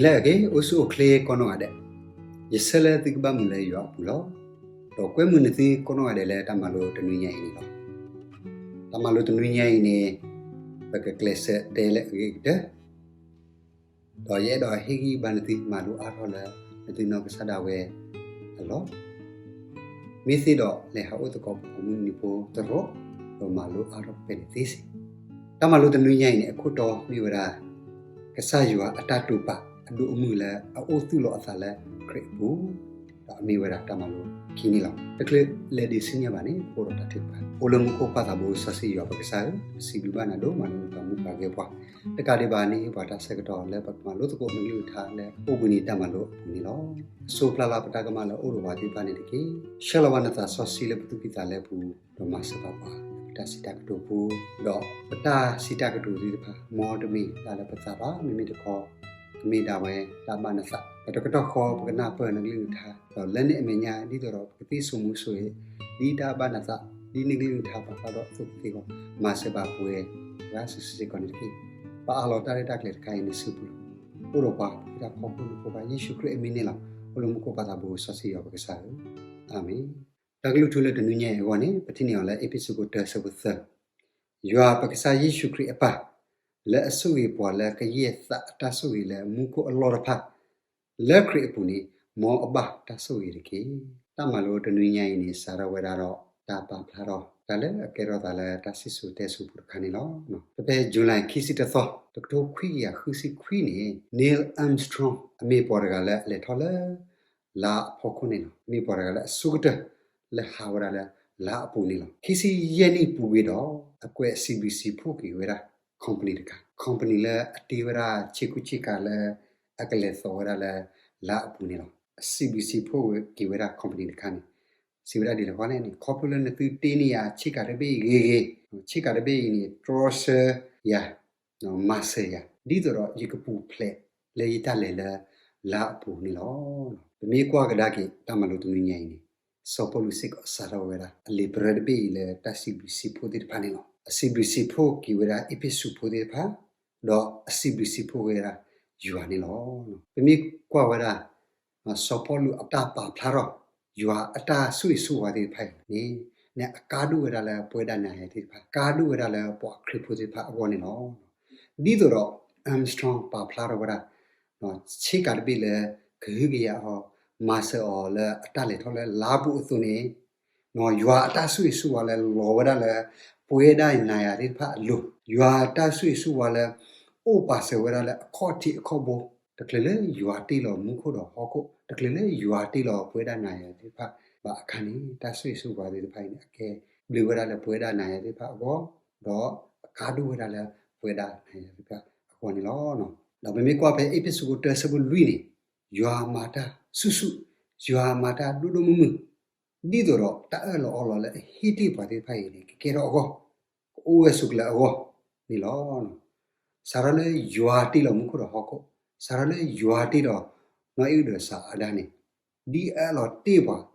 နံၤလၢအဂ့ၤ အိၣ်ဆူၣ်အိၣ်ချ့ကိးနီၢ်ဂၤဒဲး, ယဆၢလၢသုကဘၣ်မုာ်လၢယွၤအပူၤလီၤ. ဒီးကွဲမုာ်နသုကိးနီၢ်ဂၤဒဲးလၢတၢ်မၤလိတနွံညါအံၤန့ၣ်လီၤ. တၢ်မၤလိတနွံညါအံၤန့ၣ် ပကကျဲးစၢးတဲလၢအဂ့ၤကတၢၢ် ဒီးယအဲၣ်ဒိးဟ့ၣ်ဂံၢ်ဘါနသုမၤလိအါထီၣ်လၢ နသုနီၢ်ကစၢ်ဒၣ်ဝဲအလီၢ်, မ့ၢ်သ့ဒီးလဲၤဟးအိၣ်သကိးပှၤမုၢ်နံၤဖိတရီး, ဒီးမၤလိအါထီၣ်ဖဲန့ၣ်သ့စ့ၢ်. တၢ်မၤလိတနွံညါအံၤန့ၣ် အခိၣ်တီမ့ၢ်ဝဲဒၣ် ကစၢ်ယွၤအတၢ်တိာ်ပာ်အဒိၣ်အမုၢ်လၢအအိၣ်သူၣ်လီၤအသးလၢခရံာ်အပူၤ, ဒီးအမ့ၢ်ဝဲဒၣ်တၢ်မၤလိခံန့ၣ်လီၤ. တချုးလဲၤဒံးဆူညါဘၣ်န့ၣ် ပအိၣ်ဒီးတၢ်ထုကဖၣ်. အိၣ်လၢမူခိၣ်ပၢ်သးဘိစီဆှံယွၤပကစၢ်ဧၢ, ပစံးဘျုးဘၣ်နၤဒိၣ်မးလၢနပာ်မူပာ်ဂဲၤပှၤ, တကးဒံးဘၣ်န့ၣ် ဟ့ၣ်ပှၤတၢ်ဆၢကတီၢ်လၢပကမၤလိသကိးနကလုၢ်ကထါလၢအိၣ်ဘှံးနံၤတၢ်မၤလိအပူၤန့ၣ်လီၤ. စိးဖျါလၢပတၢ်ကမၣ်လၢအအိၣ်ဒီးပှၤသ့ၣ်တဖၣ်န့ၣ်တက့ၢ်. ဆှၢလီၤဘၣ်နသးစီဆှံလၢပသူၣ်ကံၢ်သးလဲပူၤ, ဒီးမၤစၢၤဘၣ်ပှၤလၢပတၢ်စံးတၢ်ကတိၤပူၤ, ဒီးပတၢ်စံးတၢ်ကတိၤသ့ၣ်တဖၣ် မ်တမ့ၢ်တၢ်လၢပသးဘၣ်, မ့မ့ၢ်တခီ ကမ့ၢ်ဒၣ်ဝဲတၢ်ဘၣ်နသး, ဒီးတကတီၢ်ဃီပကနၢ်ပၢၢ်နကလုၢ်နကထါ, ဒီးလၢန့ၣ်အမဲာ်ညါ ဒ်သိးဒီးပကသ့စိာ်မူစိာ်ဂဲၤ ဒ်တၢ်ဘၣ်နသး ဒ်နကလုၢ်နကထါပာ်ဖျါထီၣ်အသိးသ့အဂီၢ်, မၤစၢၤဘၣ်ပှၤဂၤစုာ်စုာ်စ့ၢ်ကီးန့ၣ်တက့ၢ်. ပအၢၣ်လီၤတၢ်ရဲၣ်တၢ်ကျဲၤတခါအံၤန့ၣ် စံးပူၤလီၤ. အိၣ်ဒီးပှၤဖဲတၢ်ဖီခိၣ်နဖိခွါယ့ၣ်ၡူးခရံာ်အမံၤန့ၣ်လီၤ. အိၣ်လၢမူခိၣ်ပၢ်သးဘိစီဆှံယွၤပကစၢ်ဧၢ, အၤမ့ၣ်. တၢ်ကလုၢ်ထူလၢတနွံညါအံၤအဂီၢ်န့ၣ် ပထံၣ်န့ၢ်အီၤလၢအ့းဖ့းစူးခိၣ်တၢ ဆၢဖိသၢ, ယွၤပကစၢ်ယ့ၣ်ၡူးခရံာ်အပၢ်, လၢအဆိၣ်ဂ့ၤပှၤလၢကယဲၢ်သးအတၢ်ဆိၣ်ဂ့ၤလၢမူခိၣ်အလီၢ်တဖၣ် လၢခရံာ်အပူၤန့ၣ် မ်အဘၣ်တၢ်ဆိၣ်ဂ့ၤတက့ၢ်. တၢ်မၤလိတနွံညါအံၤန့ၣ် စးထီၣ်ဝဲဒၣ်ဒီး တၢ်ပာ်ဖျါထီၣ် တၢ်လၢအကဲထီၣ်သးလၢတၢ်စံၣ်စိၤတဲစိၤပူၤတခါန့ၣ်လီၤ. ဖဲဖဲ July ခံဆံတသီ တကထိခွံကယၤဃုဆံခွံန့ၣ် Neil Armstrong အမ့ၢ်ပှၤတဂၤလၢအလဲၤထီၣ်လၢ လါအဖီခိၣ်န့ၣ်လီၤ. အမ့ၢ်ပှၤတဂၤလၢအဆိကတၢၢ် လၢဟးဝဲဒၣ်လၢ လါအပူၤန့ၣ်လီၤ. ခံဆံယဲၢ်နံၣ်ပူၤကွံာ်ဒီး အကွဲး စံးဘျုးစံးဖှိၣ်က့ၤဝဲဒၣ် company တခါ, company လၢအတ့ဝဲဒၣ်ဆ့ကူဆ့ကၤလၢ အကလဲၤသိးဝဲဒၣ်လၢ လါအပူၤန့ၣ်လီၤ. စံးဘျုးစံးဖှိၣ်က့ၤဝဲဒၣ် company တခါန့ၣ် စံးဝဲဒၣ်ဒ်လဲၣ်ဃီလဲၣ်န့ၣ် ခီဖျိလၢနသုတ့န့ၢ်ယၤဆ့ကၤတဘ့ၣ်အံၤဂ့ၤဂ့ၤ, ဆ့ကၤတဘ့ၣ်အံၤန့ၣ် တြီဆၢယၤ မၤစၢၤယၤ ဒ်သိးဒီးယကပူၤဖျဲးလၢယတၢ်လဲၤလၢ လါအပူၤန့ၣ်လီၤ. ပမ့ၢ်ကွၢ်ကဒါက့ၤ တၢ်မၤလိတနွံညါအံၤန့ၣ် စီၤပီလူးစ့ၢ်ကီးစးထီၣ်ဝဲဒၣ် အလံာ်ပရၢတဘ့ၣ်အံၤလၢတၢ်စံးဘျုးစံးဖှိၣ်သ့ၣ်တဖၣ်န့ၣ်လီၤ. အစံးဘျုးစံးဖှိၣ်က့ၤဝဲဒၣ်အ့းဖ့းစူးဖိသ့ၣ်တဖၣ်, ဒီးအစံးဘျုးစံးဖှိၣ်ဝဲဒၣ်ယွၤန့ၣ်လီၤ. ပမ့ၢ်ကွၢ်ဝဲဒၣ် စီၤပီလူးအတၢ်ပာ်ဖျါထီၣ် ယွၤအတၢ်ဆိၣ်ဂ့ၤဆိၣ်ဝါသ့ၣ်တဖၣ်အံၤန့ၣ် န့ၣ်အကါဒိၣ်ဝဲဒၣ်လၢပဝဲဒၣ်နၤယၤသ့ၣ်တဖၣ်, ကါဒိၣ်ဝဲဒၣ်လၢပှၤခရံာ်ဖိသ့ၣ်တဖၣ်အဂီၢ်န့ၣ်လီၤ. ဒ်သိးဒီး Armstrong ပာ်ဖျါထီၣ်ဝဲဒၣ် ဆ့ကၤတဘ့ၣ်လၢ ကဟုကယာ်အီၤ မၤစၢၤအီၤလၢအတၢ်လဲၤထီၣ်လၢလါပူၤအသိးန့ၣ် ယွၤအတၢ်ဆိၣ်ဂ့ၤဆိၣ်ဝါလၢလီၤဝဲဒၣ်လၢ ပဝဲဒၣ်နၤယၤသ့ၣ်တဖၣ်အလိၤ, ယွၤအတၢ်ဆိၣ်ဂ့ၤဆိၣ်ဝါလၢ အိၣ်ပာ်စၢၤဝဲဒၣ်လၢအခီၣ်ထံးအခီၣ်ဘိ, တချုးလၢယွၤတ့လီၤမူခိၣ်ဒီးဟီၣ်ခိၣ်, တချုးလၢယွၤတ့လီၤပဝဲဒၣ်နၤယၤသ့ၣ်တဖၣ်ဘၣ်အခါန့ၣ် တၢ်ဆိၣ်ဂ့ၤဆိၣ်ဝါသ့ၣ်တဖၣ်အံၤန့ၣ် အကဲဘျုးဝဲဒၣ်လၢပဝဲဒၣ်နၤယၤသ့ၣ်တဖၣ်အဂီၢ်, ဒီးအကါဒိၣ်ဝဲဒၣ်လၢပဝဲဒၣ်နၤယၤသ့ၣ်တဖၣ်အဂီၢ်န့ၣ်လီၤ. ဒီးပမ့ၢ်ကွၢ်ဖဲအ့းဖ့းစူးခိၣ်တၢ ဆၢဖိလွံၢ်န့ၣ် ယွၤမၤတၢ်ဆူၣ်ဆူၣ်, ယွၤမၤတၢ်ဒိၣ်ဒိၣ်မုၢ်မုၢ်, ဒ်သိးဒီးတၢ်အၢၣ်လီၤအီလီၤလၢအဟ့ၣ်တ့ၢ်ပှၤသ့ၣ်တဖၣ်အံၤန့ၣ် ကကဲထီၣ်အဂီၢ်, ကအိၣ်ဝဲဆိးကျၢၤအဂီၢ်န့ၣ်လီၤ. စးထီၣ်လၢယွၤတ့လီၤမူခိၣ်ဒီးဟီၣ်ခိၣ်, စးထီၣ်လၢယွၤတ့လီၤ နီၢ်အံၣ်ဒီးစၤအၤဒၣ်န့ၣ် ဒ်အအၢၣ်လီၤတ့ၢ်ပှၤ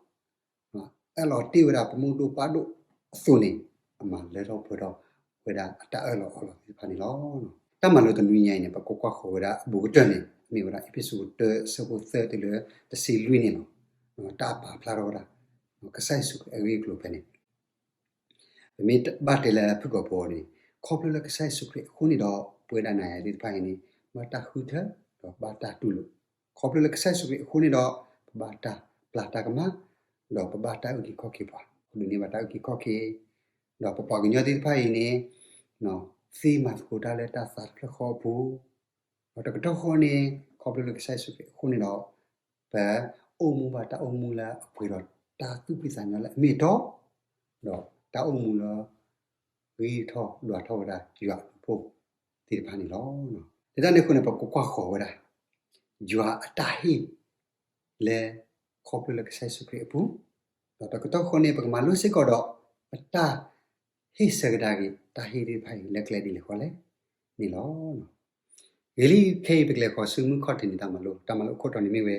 အၢၣ်လီၤတ့ၢ်ဝဲဒၣ်ပမိၢ်ဒိၣ်ပၢ်ဒိၣ်အသိးန့ၣ် အမၤလၢထီၣ်ပှဲၤထီၣ်ဝဲဒၣ်အတၢ်အၢၣ်လီၤအီလီၤသ့ၣ်တဖၣ်န့ၣ်လီၤ. တၢ်မၤလိတနွံညါအံၤန့ၣ် ပကကွၢ်ဃီၤဝဲဒၣ်အဘူးကတၢၢ်န့ၣ် မ့ၢ်ဝဲဒၣ်အ့းဖ့းစူးခိၣ်တၢ ဆၢဖိသၢတုၤလၢတဆံလွံၢ်န့ၣ်လီၤ. တၢ်ပာ်ဖျါထီၣ်ဝဲဒၣ် ကစၢ်ယ့ၣ်ၡူးခရံာ်အဂ့ၢ်အကျိၤဖဲန့ၣ် ပမ့ၢ်ဘၣ်တဲလၢဖုၣ်ကိာ်ဖိန့ၣ် ခီဖျိလၢကစၢ်ယ့ၣ်ၡူးခရံာ်အဃိန့ၣ်ဒီး ပဝဲဒၣ်နၤယၤသ့ၣ်တဖၣ်အံၤန့ၣ် ဘၣ်တၢ်ဃုထၢ ဒီးဘၣ်တၢ်တူၢ်လိာ်, ခီဖျိလၢကစၢ်ယ့ၣ်ၡူးခရံာ်အဃိန့ၣ်ဒီး ပဘၣ်တၢ်ပျၢ်တၢ်ကမၣ် ဒီးပဘၣ်တၢ်အုၣ်က့ၤခီၣ်က့ၤပှၤ, ပဒိးန့ၢ်ဘၣ်တၢ်အုၣ်က့ၤခီၣ်က့ၤ, ဒီးပပှၤကညီသ့ၣ်တဖၣ်အံၤန့ၣ် သ့မၤသကိးတၢ်လၢတၢ်သးတဖျၢၣ်ဃီအပူၤ, ဒီးတကတီၢ်ဃီန့ၣ် ခီဖျိလၢကစၢ်ယ့ၣ်ၡူးခရံာ်အဃိန့ၣ်ဒီး ပအိၣ်မူဘၣ်တၢ်အိၣ်မူလၢအပှဲၤဒီးတၢ်သူၣ်ဖှံသးညီလၢအမ့ၢ်အတီ, ဒီးတၢ်အိၣ်မူလၢ ဂ့ၤထီၣ်ဒွးထီၣ်ဝဲဒၣ်ယွၤအဘျုးအဖှိၣ်သ့ၣ်တဖၣ်န့ၣ်လီၤ. လၢတၢ်န့ၣ်အဃိန့ၣ် ပကကွၢ်ဃီၤဝဲဒၣ် ယွၤအတၢ်ဟ့ၣ် လၢခီဖျိလၢကစၢ်ယ့ၣ်ၡူးခရံာ်အပူၤ, ဒီးတကတီၢ်ဃီန့ၣ် ပကမၤလိစ့ၢ်ကီးဒီး ပတၢ်ဟ့ၣ်ဆၢကဒါက့ၤ တၢ်ဟ့ၣ်သ့ၣ်တဖၣ်အံၤ လၢကျဲဒ်လဲၣ်ဃီလဲၣ်န့ၣ်လီၤ. ဂ့ၤလံ ခဲအံၤပကလဲၤဃီၤဆူမုၢ်ခီၣ်ထံးန့ၣ် တၢ်မၤလိ တၢ်မၤလိအခိၣ်တီန့ၣ်မ့ၢ်ဝဲ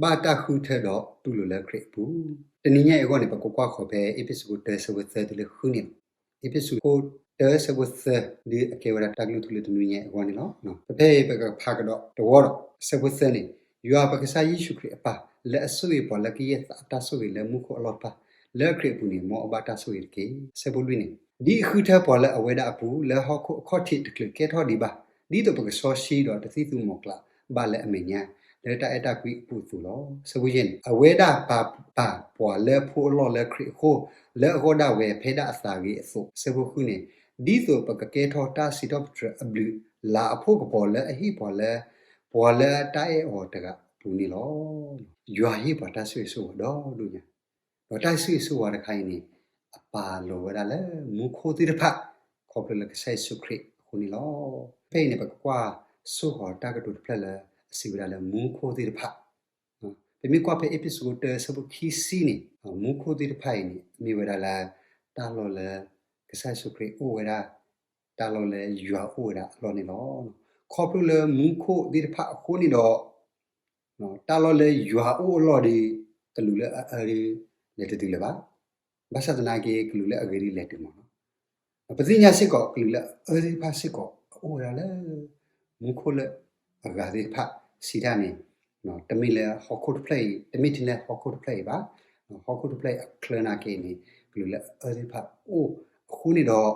ဘၣ်တၢ်ဃုထၢဒီးတူၢ်လိာ်လၢခရံာ်အပူၤ. တနံၤညါအံၤအဂီၢ်န့ၣ် ပကကွၢ်ဃီၤဖဲအ့းဖ့းစူးခိၣ်တၢ ဆၢဖိသၢတုၤလၢဃုန့ၣ်လီၤ. အ့းဖ့းစူးခိၣ် တၢ ဆၢဖိသၢ ဒ်အကဲဝဲဒၣ်တၢ်ကလုၢ်ထူလၢတနွံညါအံၤအဂီၢ်န့ၣ်လီၤ. ပဖဲအံၤပကဖးကဒီးတဝီဒီး ဆၢဖိသၢန့ၣ်, ယွၤပကစၢ်ယ့ၣ်ၡူးခရံာ်အပၢ် လၢအဆိၣ်ဂ့ၤပှၤလၢကယဲၢ်သးအတၢ်ဆိၣ်ဂ့ၤလၢမူခိၣ်အလီၢ်တဖၣ်, လၢခရံာ်အပူၤန့ၣ် မ်အဘၣ်တၢ်ဆိၣ်ဂ့ၤတက့ၢ်. ဆၢဖိလွံၢ်န့ၣ်, ဒ်အဃုထၢပှၤလၢအဝဲဒၣ်အပူၤ လၢဟီၣ်ခိၣ်အခီၣ်ထံးတချုးကဲထီၣ်ဒံးဘၣ်, ဒ်သိးပကစီဆှံဒီးတသံၣ်သူမီၤကျၢ်ဘၣ်လၢအမဲာ်ညါ လၢတၢ်အဲၣ်တၢ်ကွံအပူၤအသိးလီၤ. ဆၢဖိယဲၢ်န့ၣ်, အဝဲဒၣ်ပာ်ပၢ်ပှၤလၢဖိအလီၢ်လၢခရံာ်အဃိ, လၢအဂီၢ်ဒၣ်ဝဲဖဲဒၣ်အသးဂ့ၤအသိး. ဆၢဖိဃုန့ၣ်, ဒ်သိးပကကဲထီၣ်တၢ်စံးထီၣ်ပတြၢၤအဘျုးလၤအဖှိၣ်ကပီၤလၢအဟ့ၣ်ပှၤလၢ ပှၤလၢတၢ်အဲၣ်အီၤတဂၤအပူၤန့ၣ်လီၤ. ယွၤဟ့ၣ်ပှၤတၢ်ဆိၣ်ဂ့ၤဆိၣ်ဝါဒီဒိၣ်ညါ, ဒီးတၢ်ဆိၣ်ဂ့ၤဆိၣ်ဝါတခါအံၤန့ၣ် အပာ်လီၤဝဲဒၣ်လၢမူခိၣ်သ့ၣ်တဖၣ် ခီဖျိလၢကစၢ်ယ့ၣ်ၡူးခရံာ်အဃိန့ၣ်လီၤ. ဖဲအံၤန့ၣ် ပကကွၢ်ဆိၣ်ဃီၤတၢ်ကတိၤတဖျၢၣ်လၢအစံးဝဲဒၣ်လၢမူခိၣ်သ့ၣ်တဖၣ် ပမ့ၢ်ကွၢ်ဖဲအ့းဖ့းစူးခိၣ်တၢ ဆၢဖိခံဆံန့ၣ်, မူခိၣ်သ့ၣ်တဖၣ်အံၤန့ၣ် မ့ၢ်ဝဲဒၣ်လၢ တၢ်လီၢ်လၢ ကစၢ်ယ့ၣ်ၡူးခရံာ်အိၣ်ဝဲဒၣ်, တၢ်လီၢ်လၢယွၤအိၣ်ဝဲဒၣ်အလီၢ်န့ၣ်လီၤ. ခီဖျိလၢမူခိၣ်သ့ၣ်တဖၣ်အဃိန့ၣ်ဒီး တၢ်လီၢ်လၢယွၤအိၣ်အလီၢ်ဒီး ကလူးလၢအအၢဒီး လဲၤတတုၤလၢၤဘၣ်. ဘၣ်ဆၣ်သနာ်က့ ကလူးလၢအဂ့ၤဒီးလဲၤတုၤမးလီၤ. ပသ့ၣ်ညါစ့ၢ်ကီး ကလူးလၢအအၢသ့ၣ်တဖၣ်စ့ၢ်ကီး အအိၣ်ဝဲဒၣ်လၢ မူခိၣ်လၢအဂၤသ့ၣ်တဖၣ် စံးတၢ်န့ၣ်, တမ့ၢ်လၢဟီၣ်ခိၣ်တဖျၢၣ်အံၤ, တမ့ၢ်ထဲလၢဟီၣ်ခိၣ်တဖျၢၣ်အံၤဘၣ်. ဟီၣ်ခိၣ်တဖျၢၣ်အံၤအချၢနာ်က့န့ၣ် ကလူးလၢအအၢသ့ၣ်တဖၣ်အိၣ်အဃိန့ၣ်ဒီး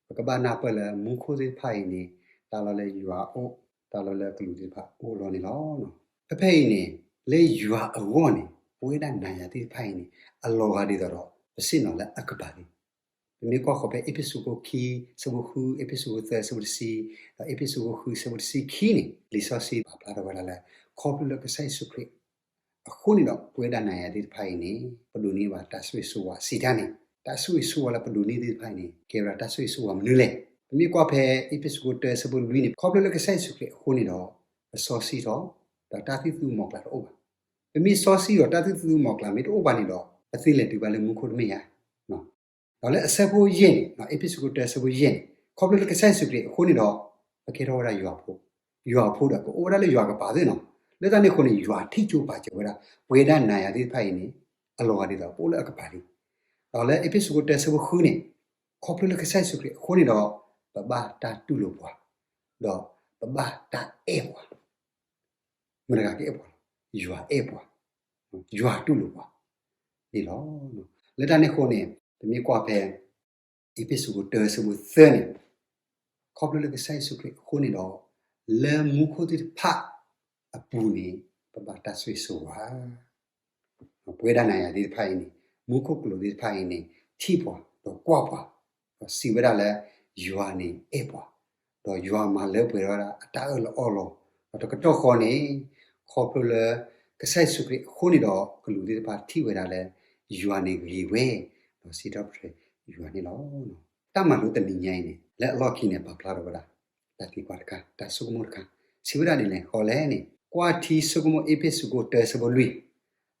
ပကဘၣ်နၢ်ပၢၢ်လၢမူခိၣ်သ့ၣ်တဖၣ်အံၤန့ၣ် တၢ်လီၢ်လၢယွၤအိၣ်, တၢ်လီၢ်လၢကလူးသ့ၣ်တဖၣ်အိၣ်အလီၢ်န့ၣ်လီၤ. ဖဲဖဲအံၤန့ၣ် လၢယွၤအဂီၢ်န့ၣ် ပဝဲဒၣ်နၤယၤသ့ၣ်တဖၣ်အံၤန့ၣ် အလီၤဂာ်ဒ်သိးဒီး ပဆ့ၣ်နီၤလၢအကပၤလံ. ပမ့ၢ်ကွၢ်ဃီၤဖဲအ့းဖ့းစူးခိၣ်ခံ ဆၢဖိဃု, အ့းဖ့းစူးခိၣ်သၢ ဆၢဖိတဆံ, ဒီးအ့းဖ့းစူးခိၣ်ဃု ဆၢဖိတဆံခံန့ၣ် လံာ်စီဆှံပာ်ဖျါထီၣ်ဝဲဒၣ်လၢ ခီဖျိလၢကစၢ်ယ့ၣ်ၡူးခရံာ် အဃိန့ၣ်ဒီး ပဝဲဒၣ်နၤယၤသ့ၣ်တဖၣ်အံၤန့ၣ် ပဒိးန့ၢ်ဘၣ်တၢ်ဆိၣ်ဂ့ၤဆိၣ်ဝါစံးတၢ်န့ၣ်, တၢ်ဆိၣ်ဂ့ၤဆိၣ်ဝါလၢပဒိးန့ၢ်သ့ၣ်တဖၣ်အံၤန့ၣ် ကဲဝဲဒၣ်တၢ်ဆိၣ်ဂ့ၤဆိၣ်ဝါမနုၤလဲၣ်. ပမ့ၢ်ကွၢ်ဖဲအ့းဖ့းစူးခိၣ်တၢ ဆၢဖိလွံၢ်န့ၣ် ခီဖျိလၢကစၢ်ယ့ၣ်ၡူးခရံာ်အဃိန့ၣ်ဒီး ပစီဆှံထီၣ်, ဒီးတၢ်သံၣ်သူမီၤကျၢ်တအိၣ်ဘၣ်. ပမ့ၢ်စီဆှံဒီးတၢ်သံၣ်သူမီၤကျၢ်မ့ၢ်တအိၣ်ဘၣ်န့ၣ်ဒီး ပသ့လဲၤတုၤဘၣ်လၢမူခိၣ်တမ့ၢ်ဧါ. ဒီးလၢအဆၢဖိယဲၢ်န့ၣ်, အ့းဖ့းစူးခိၣ်တၢ ဆၢဖိယဲၢ်န့ၣ် ခီဖျိလၢကစၢ်ယ့ၣ်ၡူးခရံာ်အဃိန့ၣ်ဒီး ပကဲထီၣ်ဝဲဒၣ်ယွၤအဖိ, ယွၤအဖိဒီးပအိၣ်ဝဲဒၣ်လၢယွၤကပၤသ့ၣ်နီၤ. လၢတၢ်န့ၣ်အဃိန့ၣ် ယွၤထံၣ်ကၠိပာ်စၢၤဝဲဒၣ် ပဝဲဒၣ်နၤယၤသ့ၣ်တဖၣ်အံၤန့ၣ် အလီၤဂာ်ဒ်သိးပအိၣ်လၢအကပၤလံ. ဒီးလၢအ့းဖ့းစူးခိၣ်တၢ ဆၢဖိဃုန့ၣ် ခီဖျိလၢကစၢ်ယ့ၣ်ၡူးခရံာ်အဃိန့ၣ်ဒီး ပဘၣ်တၢ်တူၢ်လိာ်ပှၤ, ဒီးပဘၣ်တၢ်အဲၣ်ပှၤ မတၤတဂၤကအဲၣ်ပှၤလီၤ. ယွၤအဲၣ်ပှၤ, ယွၤတူၢ်လိာ်ပှၤန့ၣ်လီၤ. လၢတၢ်န့ၣ်အဃိန့ၣ် ပမ့ၢ်ကွၢ်ဖဲ အ့းဖ့းစူးခိၣ်တၢ ဆၢဖိသၢန့ၣ်, ခီဖျိလၢကစၢ်ယ့ၣ်ၡူးခရံာ်အဃိန့ၣ်ဒီး လၢမူခိၣ်သ့ၣ်တဖၣ်အပူၤန့ၣ် ပဘၣ်တၢ်ဆိၣ်ဂ့ၤဆိၣ်ဝါ ပဝဲဒၣ်နၤယၤသ့ၣ်တဖၣ်အံၤန့ၣ် မူခိၣ်ကလူးသ့ၣ်တဖၣ်အံၤန့ၣ် ထံၣ်ပှၤ ဒီးကွၢ်ပှၤ, ဒီးစံးဝဲဒၣ်လၢ ယွၤန့ၣ်အဲၣ်ပှၤ, ဒီးယွၤမၤလၢပှဲၤဝဲဒၣ်အတၢ်အၢၣ်လီၤအီလီၤ, ဒီးတကတီၢ်ဃီန့ၣ် ခီဖျိလၢ ကစၢ်ယ့ၣ်ၡူးခရံာ်အဃိန့ၣ်ဒီး ကလူးသ့ၣ်တဖၣ်ထံၣ်ဝဲဒၣ်လၢ ယွၤန့ၣ်ဂ့ၤဝဲ, ဒီးစံးထီၣ်ပတြၢၤယွၤန့ၣ်လီၤ. တၢ်မၤလိတနံၤညါအံၤန့ၣ် လၢအလီၢ်ခံန့ၣ် ပာ်ဖျါထီၣ်ဝဲဒၣ် တၢ်သံကွၢ်တခါ, တၢ်ဆိကမိၣ်တခါ, စံးဝဲဒၣ်ဒ်လဲၣ်ဃီလဲၣ်န့ၣ် ကွၢ်ထံဆိကမိၣ်အ့းဖ့းစူးခိၣ်တၢ ဆၢဖိလွံၢ်,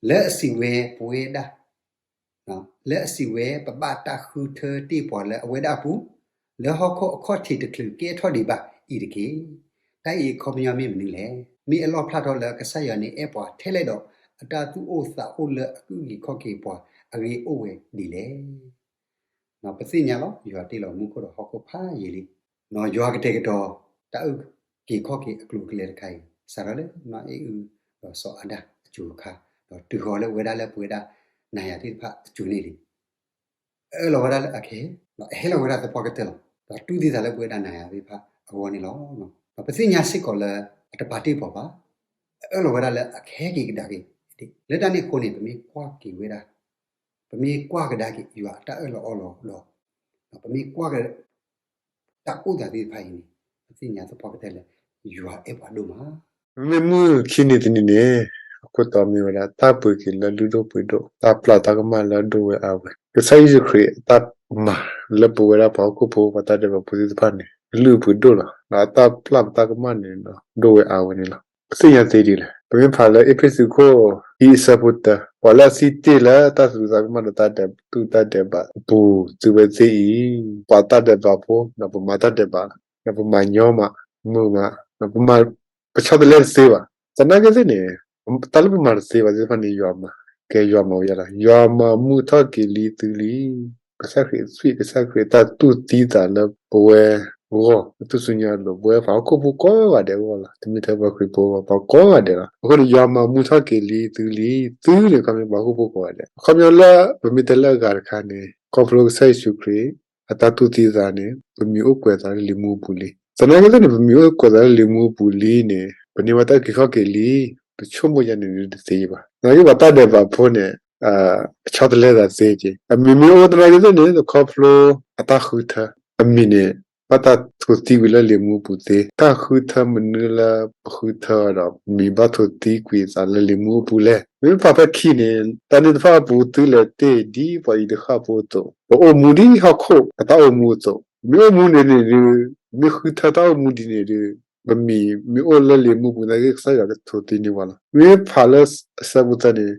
လၢအစံးဝဲပဝဲဒၣ် လၢအစံးဝဲ ပဘၣ်တၢ်ဃုထၢတ့ၢ်ပှၤလၢအဝဲဒၣ်အပူၤ, လၢဟီၣ်ခိၣ်အခီၣ်ထံးတချုးကဲထီၣ်ဒံးဘၣ်အံၤတက့ၢ်. တၢ်အံၤအခီပညီမ့ၢ်မနုၤလဲၣ်. မ့ၢ်အလီၣ်ဖျါထီၣ်လၢကစၢ်ယွၤန့ၣ်အဲၣ်ပှၤထဲလဲၣ်ဒီး အတၢ်သူၣ်အိၣ်သးအိၣ်လၢအကအုၣ်က့ၤခီၣ်က့ၤပှၤအဂ့ၢ်အိၣ်ဝဲဒ်လဲၣ်. ပသ့ၣ်ညါလီၤ ယွၤတ့လီၤမူခိၣ်ဒီးဟီၣ်ခိၣ်ဖးယံာ်လံ. ယွၤကတဲာ်ကတီၤ တၢ်အုၣ်က့ၤခီၣ်က့ၤအကျိၤအကျဲတခါအံၤ စးထီၣ်လၢနီၢ်အ့ၣ်အုဒီးစီၤအၤဒၣ်အစိၤအခါ, ဒီးတုၤဃီၤလၢဝဲဒၣ်လၢပဝဲဒၣ်နၤယၤသ့ၣ်တဖၣ်အစိၤန့ၣ်လံ. အအၢၣ်လီၤဝဲဒၣ်လၢအခဲ, ဒီးအဟဲလီၤဝဲဒၣ်သပှၢ်ကတၢၢ်လီၤ. ဒီးတူၢ်သံသးလၢပဝဲဒၣ်နၤယၤသ့ၣ်တဖၣ်အဂီၢ်န့ၣ်လီၤ. ဒီးပသ့ၣ်ညါစ့ၢ်ကီးလၢ အတပာ်တ့ၢ်ပှၤဘၣ်, အအၢၣ်လီၤဝဲဒၣ်လၢအကဟဲက့ၤကဒါက့ၤ, လၢတၢ်န့ၣ်အဃိန့ၣ် ပမ့ၢ်ကွၢ်က့ၤဝဲဒၣ်, ပမ့ၢ်ကွၢ်ကဒါက့ၤ ယွၤအတၢ်အၢၣ်လီၤအီလီၤဒီး, ပမ့ၢ်ကွၢ်က့ၤ တၢ်အိၣ်သးသ့ၣ်တဖၣ်အံၤန့ၣ် ပသ့ၣ်ညါသပှၢ်ကတၢၢ်လၢ ယွၤအဲၣ်ပှၤဒိၣ်မး. မ့ၢ်မုၢ်ခံနံၤတနံၤန့ၣ် အခိၣ်တီမ့ၢ်ဝဲဒၣ် တၢ်ပှ့ၤက့ၤလၢလုၢ်ဒိၣ်ပှ့ၤဒိၣ်, တၢ်ပျၢ်တၢ်ကမၣ်လၢအဒိၣ်ဝဲအါဝဲ, ကစၢ်ယ့ၣ်ၡူးခရံာ်အတၢ်မၤလၢပဝဲဒၣ်ပှၤဟီၣ်ခိၣ်ဖိ ပှၤတၢ်ဒဲးဘးဖိသ့ၣ်တဖၣ်န့ၣ် လုၢ်ပှ့ၤဒိၣ်လီၤ. ဒီးအတၢ်ပျၢ်ပတၢ်ကမၣ်န့ၣ်ဒီး ဒိၣ်ဝဲအါဝဲန့ၣ်လီၤ. ပသ့ၣ်ညါသ့ဒ်လဲၣ်. ပမ့ၢ်ဖးလၢအ့းဖ့းစူးခိၣ်ခံအဆၢဖိတၢ, ပှၤလၢအစံးတ့ၢ်လၢတၢ်သူၣ်ဒူသးကမၣ်ဒီးတၢ်ဒဲးတူၢ်တၢ်ဒဲးဘးအပူၤ သုဝဲသ့ၣ်အံၤ, ပှၤတၢ်ဒဲးဘးဖိ, ဒီးပမၤတၢ်ဒဲးဘး, ဒီးပမၤညီမး, မုာ်မး, ဒီးပမၤ ပဆီတလဲတသ့ဘၣ်. သနာ်က့သ့ၣ်န့ၣ် တၢ်လၢပမၤတသ့ဘၣ်သ့ၣ်တဖၣ်န့ၣ် ယွၤမၤ, ကဲယွၤမၤဝဲယၤလီၤ. ယွၤမၤမုာ်ထီၣ်က့ၤလံသုလံ. ကစၢ်ခရံာ်သွံၣ် ကစၢ်ခရံာ်တၢ်တူၢ်သံသးလၢပဝဲဂီၢ် ပသူၣ်စူၤညါအလိၤ ပဝဲပှၤဟီၣ်ခိၣ်ဖိကိးဂၤဒဲးအဂီၢ်လီၤ. တမ့ၢ်ထဲပှၤခရံာ်ဖိဘၣ် ပှၤကိးဂၤဒဲးလီၤ. အဃိန့ၣ် ယွၤမၤမူထီၣ်က့ၤလံသုလံ, သုန့ၣ် ခီပညီပှၤဟီၣ်ခိၣ်ဖိကိးဂၤဒဲး, အခီပညီလၢပမ့ၢ်တဲလၢအဂၤတခါန့ၣ် ခီဖျိကစၢ်ယ့ၣ်ၡူးခရံာ် အတၢ်တူၢ်သံသးန့ၣ် ပမံၤအိၣ်ကွဲးအသးလၢလံာ်မူအပူၤလံ. သနာ်က့သ့ၣ်န့ၣ် ပမံၤအိၣ်ကွဲးအသးလၢလံာ်မူအပူၤလံန့ၣ် ပန့ၢ်ဘၣ်တၢ်အုၣ်က့ၤခီၣ်က့ၤလံ, ပဆိကမိၣ်ယါန့ၣ်ဒုးတသ့ဘၣ်. သနာ်က့ပှၤတၢ်ဒဲးဘးဖိန့ၣ် ဆီတလဲသးသ့က့ၤ အမံၤမ့ၢ်အိၣ်သနာ်က့သ့ၣ်န့ၣ် ခီဖျိအတၢ်ဃုထၢ အမံၤန့ၣ် ဘၣ်တၢ်ထိးသံကွံာ်လၢလံာ်မူအပူၤသ့, တၢ်ဃုထၢမနုၤလၢပဃုထၢအီၤဒီး မံၤဘၣ်ထိးသံကွံာ်အသးလၢလံာ်မူအပူၤလဲၣ်. မ့မ့ၢ်ဖးဖဲခံန့ၣ် တၢ်န့ၣ်တဖၣ်အပူၤသုလဲၤတ့ၢ်ဒ်ပှၤအံၤတဃၣ်ဖိအသိး, ပအိၣ်မူဒ်ဟီၣ်ခိၣ်အတၢ်အိၣ်မူအသိး, မ့ၢ်အိၣ်မူန့ၣ်န့ၣ်ဒုး မ့ၢ်ဃုထၢတၢ်အိၣ်မူဒ်န့ၣ်ဒုး ပမံၤမ့ၢ်အိၣ်လၢလံာ်မူအပူၤသနာ်က့ ကစၢ်ယွၤကထိးသံန့ၢ်ပှၤလီၤ. မ့မ့ၢ်ဖးလၢအဆၢဖိသၢန့ၣ်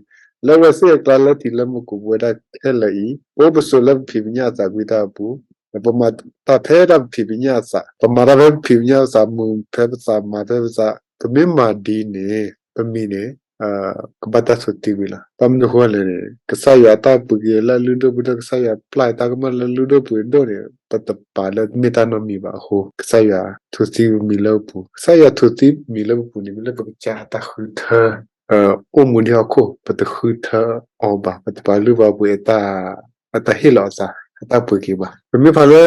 လၢအဝဲသ့ၣ်အကျါလၢထံးလၢမူခိၣ်ပဝဲဒၣ်ခဲလၢာ်အံၤ ပအိၣ်ပဆိးလၢပဖံးပညၣ်အသးကွံတၢ်အပူၤ, ပမၤတၢ်ဖဲဒၣ်ပဖံးပညၣ်အသး, ပမၤတၢ်ဖဲပဖံးပညၣ်အသး မုာ်ဖဲပသးမၤဖဲပသး, ပမ့ၢ်မၤဒ်န့ၣ် ပမံၤန့ၣ် ကဘၣ်တၢ်ထိးသံကွံာ်လီၤ. ဘၣ်မနုၤအဃိလဲၣ်န့ၣ် ကစၢ်ယွၤအတၢ်ပူၤက့ၤလၢအလုၢ်ဒိၣ်ပှ့ၤဒိၣ် ကစၢ်ယွၤပျၢ်တၢ်ကမၣ်လၢလုၢ်ဒိၣ်ပှ့ၤဒိၣ်န့ၣ် ပတပာ်လၢမ့ၢ်တၢ်နီတမံၤဘၣ်အဃိ ကစၢ်ယွၤထိးသံပမံၤလၢပပူၤ, ကစၢ်ယွၤထိးသံပမံၤလၢပပူၤန့ၣ် မ့ၢ်လၢပကစၢ်အတၢ်ဃုထၢ အိၣ်မူဒ်ဟီၣ်ခိၣ် ပတဃုထၢအီၤဘၣ်, ပတပာ်လုၢ်ပာ်ပှ့ၤအတၢ် အတၢ်ဟ့ၣ်လီၤအသး အတၢ်ပူၤက့ၤဘၣ်. ပမ့ၢ်ဖးလၢ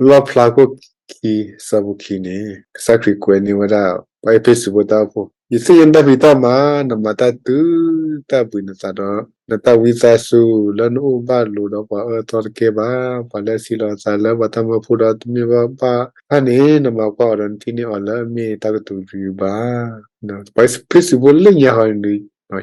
လီၣ်ဖျါခိၣ်ခံ ဆၢဖိခံန့ၣ် ကစၢ်ခရံာ်ကွဲးန့ၢ်ဝဲဒၣ် ပှၤအ့းဖ့းစူးဖိတၢ်အိၣ်ဖှိၣ်, ယသ့ၣ်ညါနတၢ်ဖံးတၢ်မၤ, နမၤတၢ်တုၤတၢ်ဘှံးနသးဒီး နတၢ်ဝံသးစူၤလၢနအိၣ်ဘၣ်လိာ်ဒီးပှၤအၢအသီတကဲဘၣ်. ပှၤလၢအစံးလီၤအသးလၢပှၤတၢ်မၢဖိဒီးတမ့ၢ်ဘၣ်ဘၣ်တဖၣ်န့ၣ် နမၤကွၢ်အီၤဒီးနထံၣ်န့ၢ်အီၤလၢအမ့ၢ်တၢ်ကတိၤတယုၢ်ဘၣ်. ပှၤအ့းဖ့းစူးဖိလၢညါဟီန့ၣ်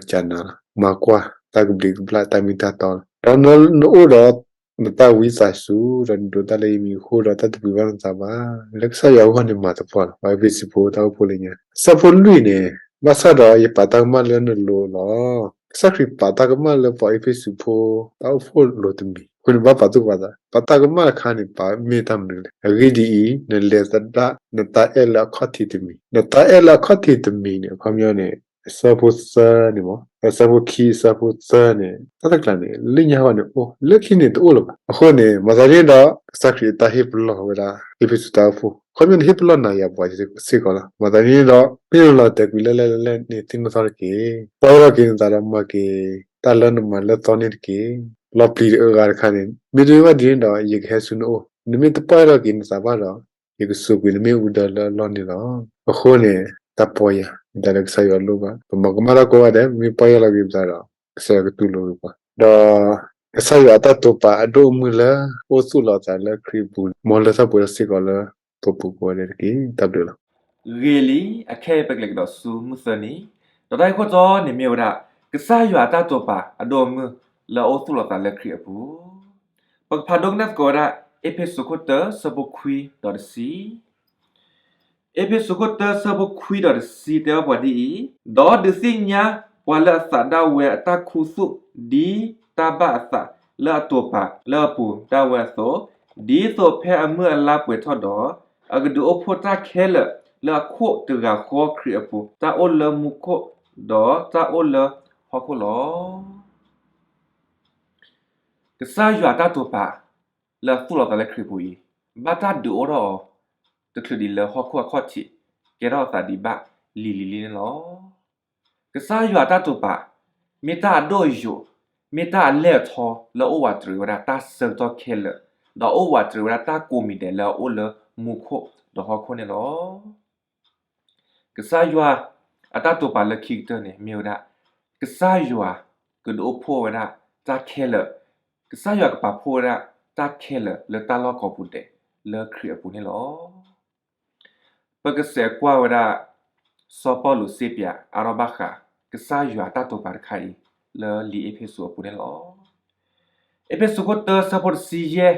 ကနၤလီၤ, မၤကွၢ်တၢ်ကဘျံးကဘျၣ်တၢ်မ့ၢ်တၢ်တီလီၤ. ဒီးနအိၣ်ဒီး နတၢ်ဝံသးစူၤ ဒီးနဒိးတၢ်လၢယမံၤအဃိဒီး တၢ်တဘှံးဘၣ်နသးဘၣ်. လၢကစၢ်ယွၤအဂီၢ်န့ၣ်မၤသပှၢ်လီၤ. ပှၤအ့းဖ့းစူးဖိတၢ်အိၣ်ဖှိၣ်လၢညါ ဆၢဖိလွံၢ်န့ၣ် ဘၣ်ဆၣ်ဒီးယပာ်တၢ်ကမၣ်လၢနလိၤလီၤ. ကစၢ်ခရံာ်ပာ်တၢ်ကမၣ်လၢပှၤအ့းဖ့းစူးဖိတၢ်အိၣ်ဖှိၣ်လိၤတမံၤ, အဃိန့ၣ်ဘၣ်ပာ်သူၣ်ပာ်သး, ပာ်တၢ်ကမၣ်တခါန့ၣ် ပာ်မ့ၢ်တၢ်မနုၤလဲၣ်. အဂ့ၢ်ဒ်အံၤ, နလဲၤသဒၣ် နတၢ်အဲၣ်လၢအခီၣ်ထံးတမံၤ, နတၢ်အဲၣ်လၢအခီၣ်ထံးတမံၤန့ၣ် အခီပညီန့ၣ် အဆၢဖိသၢန့ၣ်မး, အဆၢဖိခံ အဆၢဖိသၢန့ၣ် တၢ်တကျးန့ၣ် လၢညါဟီန့ၣ်အိၣ်, လၢခံန့ၣ်တအိၣ်လၢၤဘၣ်. အဃိန့ၣ် မၤသးဒ်န့ၣ်ဒီး ကစၢ်ခရံာ်အတၢ်ဟ့ၣ်ပလီၢ်ဝဲဒၣ် အ့းဖ့းစူးတၢ်အိၣ်ဖှိၣ်, အခီပညီန့ၣ် ဟ့ၣ်ပလီၢ်နၤယၤပှၤစ့ၢ်ကီးလီၤ. မၤသးဒ်န့ၣ်ဒီး မ့ၢ်နလီၤတဲာ်ကွံာ်လၢလဲၣ်လဲၣ်လဲၣ်န့ၣ် သ့ၣ်နီၣ်ထီၣ်တက့ၢ်. ပီၢ်ယၢ်ထီၣ်က့ၤနသးဒီးမၤက့ၤ တၢ်လၢနမၤလၢသီန့ၣ်တက့ၢ်. လီၤပျံၤတဂၤတခါန့ၣ် မ့တမ့ၢ်ဘၣ်ဒ်န့ၣ်ဒီး ယကဟဲဆူနအိၣ်, နမ့ၢ်တပီၢ်ယၢ်ထီၣ်က့ၤနသးဘၣ်ဒီး ယကစိာ်ကွံာ်နမ့ၣ်အူဒၢလၢအလီၢ်န့ၣ်လီၤ. အဃိန့ၣ် တၢ်ပီၢ်ယၢ် မ့ၢ်တၢ်လၢကစၢ်ယွၤလိၣ်ဘၣ်, ပမၤကမၣ်တၢ်ကိးဂၤဒဲး ပမ့ၢ်ပီၢ်ယၢ်လီၤက့ၤပသးဒီး ကစၢ်ယွၤကတူၢ်လိာ်က့ၤပှၤ, ဒီး ကစၢ်ယွၤအတၢ်တိာ်ပာ်အဒိၣ်အမုၢ်လၢ အိၣ်သူၣ်လီၤအသးလၢခရံာ်အပူၤ မ်လၢထီၣ်ပှဲၤထီၣ်စ့ၢ်ကီးလၢ ပပူၤကိးဂၤဒဲးတက့ၢ်. တၢ်ဘျုးလီၤ. ဂ့ၤလံ, အခဲအံၤပကလဲၤကဒီးဆူမုၢ်သၢနံၤ, ဒီးတၢ်ဂ့ၢ်ခိၣ်တီန့ၣ်မ့ၢ်ဝဲဒၣ် ကစၢ်ယွၤအတၢ်တိာ်ပာ်အဒိၣ်အမုၢ်လၢအအိၣ်သူၣ်လီၤသးလၢခရံာ်အပူၤ. ပကဖးဒိကနၣ်သကိးဝဲဒၣ် အ့းဖ့းစူးခိၣ်တၢ ဆၢဖိခွံဒီးတဆံ အ့းဖ့းစူးခိၣ်တၢ ဆၢဖိခွံဒီးတဆံ တဲဘၣ်ပှၤဒ်အံၤ, ဒီးဒုးသ့ၣ်ညါပှၤလၢအသးဒၣ်ဝဲအတၢ်ခူသူၣ် ဒ်တၢ်ဘၣ်အသးလၢအတိာ်ပာ်လၢအပူၤဒၣ်ဝဲအသိး, ဒ်သိးဖဲအမုၢ်အလါပှဲၤထီၣ်ဒီး အကဒုးအိၣ်ဖှိၣ်တၢ်ခဲလၢာ်လၢအခိၣ်တဂၤဃီခရံာ်အပူၤ, တၢ်အိၣ်လၢမူခိၣ်ဒီးတၢ်အိၣ်လၢဟီၣ်ခိၣ်လီၤ. ကစၢ်ယွၤအတၢ်တိာ်ပာ် လၢအသူၣ်လီၤသးလၢခရံာ်ပူၤအံၤ, ဘၣ်တၢ်ဒုးအိၣ်ထီၣ်အီၤ တချုးဒံးလၢဟီၣ်ခိၣ်အခီၣ်ထံး ကဲထီၣ်အသးဒံးဘၣ်လံၤလံၤလံၤန့ၣ်လီၤ. ကစၢ်ယွၤအတၢ်တိာ်ပာ် မ့ၢ်တၢ်အဒိၣ်အယိာ်, မ့ၢ်တၢ်အလဲၢ်အထီလၢအအိၣ်ဝးတရံးဝဲဒၣ်တၢ်ဆၢကတီၢ်ခဲလၢာ်, ဒီးအိၣ်ဝးတရံးဝဲဒၣ်တၢ်ကိးမံၤဒဲးလၢအအိၣ်လၢမူခိၣ်ဒီးဟီၣ်ခိၣ်န့ၣ်လီၤ. ကစၢ်ယွၤအတၢ်တိာ်ပာ်လၢခံကတၢၢ်န့ၣ် မ့ၢ်ဝဲဒၣ် ကစၢ်ယွၤကဒုးအိၣ်ဖှိၣ်ဝဲဒၣ်တၢ်ခဲလၢာ်, ကစၢ်ယွၤကပာ်ဖှိၣ်ဝဲဒၣ်တၢ်ခဲလၢာ်လၢတၢ်လီၢ်ကိးပူၤဒဲးလၢခရံာ်အပူၤန့ၣ်လီၤ. ပကစးကွၢ်ဝဲဒၣ် စီၤပီလူးစ့ပၠးအါထီၣ်ဘၣ်ဃး ကစၢ်ယွၤအတၢ်တိာ်ပာ်တခါအံၤ လၢလံာ်အ့းဖ့းစူးအပူၤန့ၣ်လီၤ. အ့းဖ့းစူးခိၣ်တၢ ဆၢဖိတဆံယဲၢ်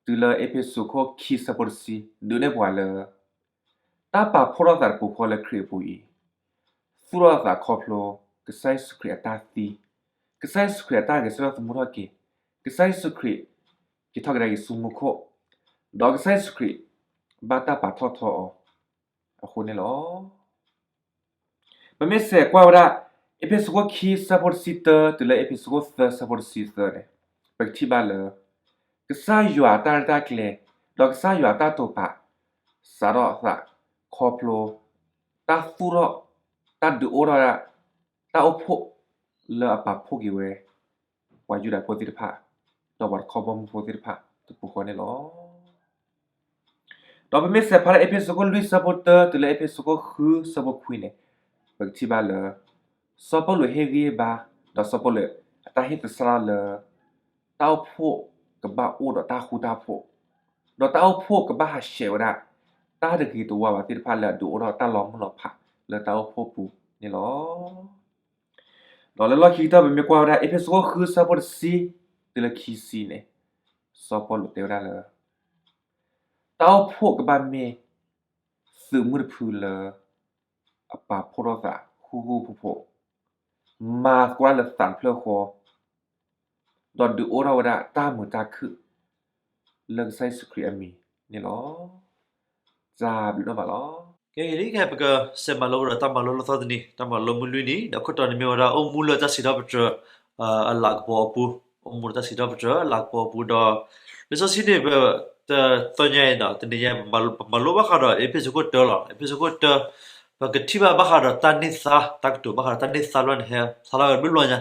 တုၤလၢအ့းဖ့းစူးခိၣ်ခံ ဆၢဖိတဆံ ဒုးနဲၣ်ပှၤလၢ တၢ်ပာ်ဖှိၣ်ထီၣ်သးတပူၤဃီလၢခရံာ်အပူၤအံၤ သူၣ်ထီၣ်သးခီဖျိ ကစၢ်ယ့ၣ်ၡူးခရံာ်အတၢ်သံ, ကစၢ်ယ့ၣ်ၡူးခရံာ်အတၢ်ဂဲၤဆၢထၢၣ်သမူထီၣ်က့ၤ, ကစၢ်ယ့ၣ်ၡူးခရံာ် က့ၤထီၣ်ကဒါက့ၤဆူမူခိၣ်, ဒီးကစၢ်ယ့ၣ်ၡူးခရံာ် ဘၣ်တၢ်ပာ်ထီၣ်ထီအီၤ အဃိန့ၣ်လီၤ. ပမ့ၢ်စးကွၢ်ဝဲဒၣ် အ့းဖ့းစူးခိၣ်ခံ ဆၢဖိတဆံတၢ တုၤလၢအ့းဖ့းစူးခိၣ်သၢ ဆၢဖိတဆံသၢန့ၣ် ပကထံၣ်ဘၣ်လၢ ကစၢ်ယွၤအတၢ်ရဲၣ်တၢ်ကျဲၤ ဒီးကစၢ်ယွၤအတၢ်တိာ်ပာ် စးထီၣ်အသးခီဖျိ တၢ်သူၣ်ထီၣ် တၢ်ဒုးအိၣ်ထီၣ်ဒၣ် တၢ်အိၣ်ဖှိၣ်လၢအပာ်ဖှိၣ်က့ၤဝဲ ပှၤယူဒၤဖိသ့ၣ်တဖၣ် ဒီးပှၤတခီဘီမုၢ်ဖိသ့ၣ်တဖၣ်တပူၤဃီန့ၣ်လီၤ. ဒီးပမ့ၢ်ဆဲးဖးလၢအ့းဖ့းစူးခိၣ်လွံၢ်ဆၢဖိတၢ တုၤလၢအ့းဖ့းစူးခိၣ်ဃုဆၢဖိခွံန့ၣ် ပကထံၣ်ဘၣ်လၢ စီၤပီလူးဟ့ၣ်ဂံၢ်ဟ့ၣ်ဘါ ဒီးစီၤပီလူးအတၢ်ဟ့ၣ်သဆၣ်ထီၣ်လၢ တၢ်အိၣ်ဖှိၣ်ကဘၣ်အိၣ်ဒီးတၢ်ဃူတၢ်ဖိး, ဒီးတၢ်အိၣ်ဖှိၣ်ကဘၣ်ဟးဆှဲးဝဲဒၣ် တၢ်တဂ့ၤတဝါဘၣ်သ့ၣ်တဖၣ်လၢအဒုးအိၣ်ထီၣ်တၢ်လီၤမုၢ်လီၤဖးလၢတၢ်အိၣ်ဖှိၣ်ပူၤန့ၣ်လီၤ. ဒီးလၢလီၢ်ခံကတၢၢ် ပမ့ၢ်ကွၢ်ဝဲဒၣ် အ့းဖ့းစူးခိၣ်ဃုဆၢဖိတဆံ တုၤလၢခံဆံန့ၣ် စီၤပီလူးတဲဝဲဒၣ်လၢ တၢ်အိၣ်ဖှိၣ်ကဘၣ်မ့ၢ် သုးမုၢ်တဖုလၢ အပာ်ဖှိၣ်ထီၣ်သးဃူဃူဖိးဖိး, မၤသကိးတၢ်လၢသးတဖျၢၣ်ဃီ, ဒီးဒုးအိၣ်ထီၣ်ဝဲဒၣ်တၢ်မုာ်တၢ်ခုၣ် လၢကစၢ်ယ့ၣ်ၡူးခရံာ်အမံၤန့ၣ်လီၤ. တၢ်ဘျုးဒိၣ်မးလီၤ. ခဲအံၤန့ၣ် ပကဆဲးမၤလိကဒီးတၢ်မၤလိလၢသီတနံၤ တၢ်မၤလိမုၢ်လွံၢ်နံၤ ဒီးခိၣ်တီန့ၣ်မ့ၢ်ဝဲဒၣ် အိၣ်မူလၢတၢ်စံးထီၣ်ပတြၢၤ အလၤကပီၤအပူၤ, အိၣ်မူလၢတၢ်စံးထီၣ်ပတြၢၤအလၤကပီၤအပူၤဒီး လံာ်စီဆှံန့ၣ် ပတသီညါအံၤ တနံၤညါ ပမၤလိဘၣ်ဃးဒီးအ့းဖ့းစူးခိၣ်တၢလီၤ. အ့းဖ့းစူးခိၣ်တၢ ပကထံၣ်ဘၣ်ဘၣ်ဃးဒီးတၢ်န့ၢ်သါ တၢ်ကတိၤဘၣ်ဃးဒီးတၢ်န့ၢ်သါဘျီန့ၣ် ဟဲဆါလီၤဝဲတဘျီညါ,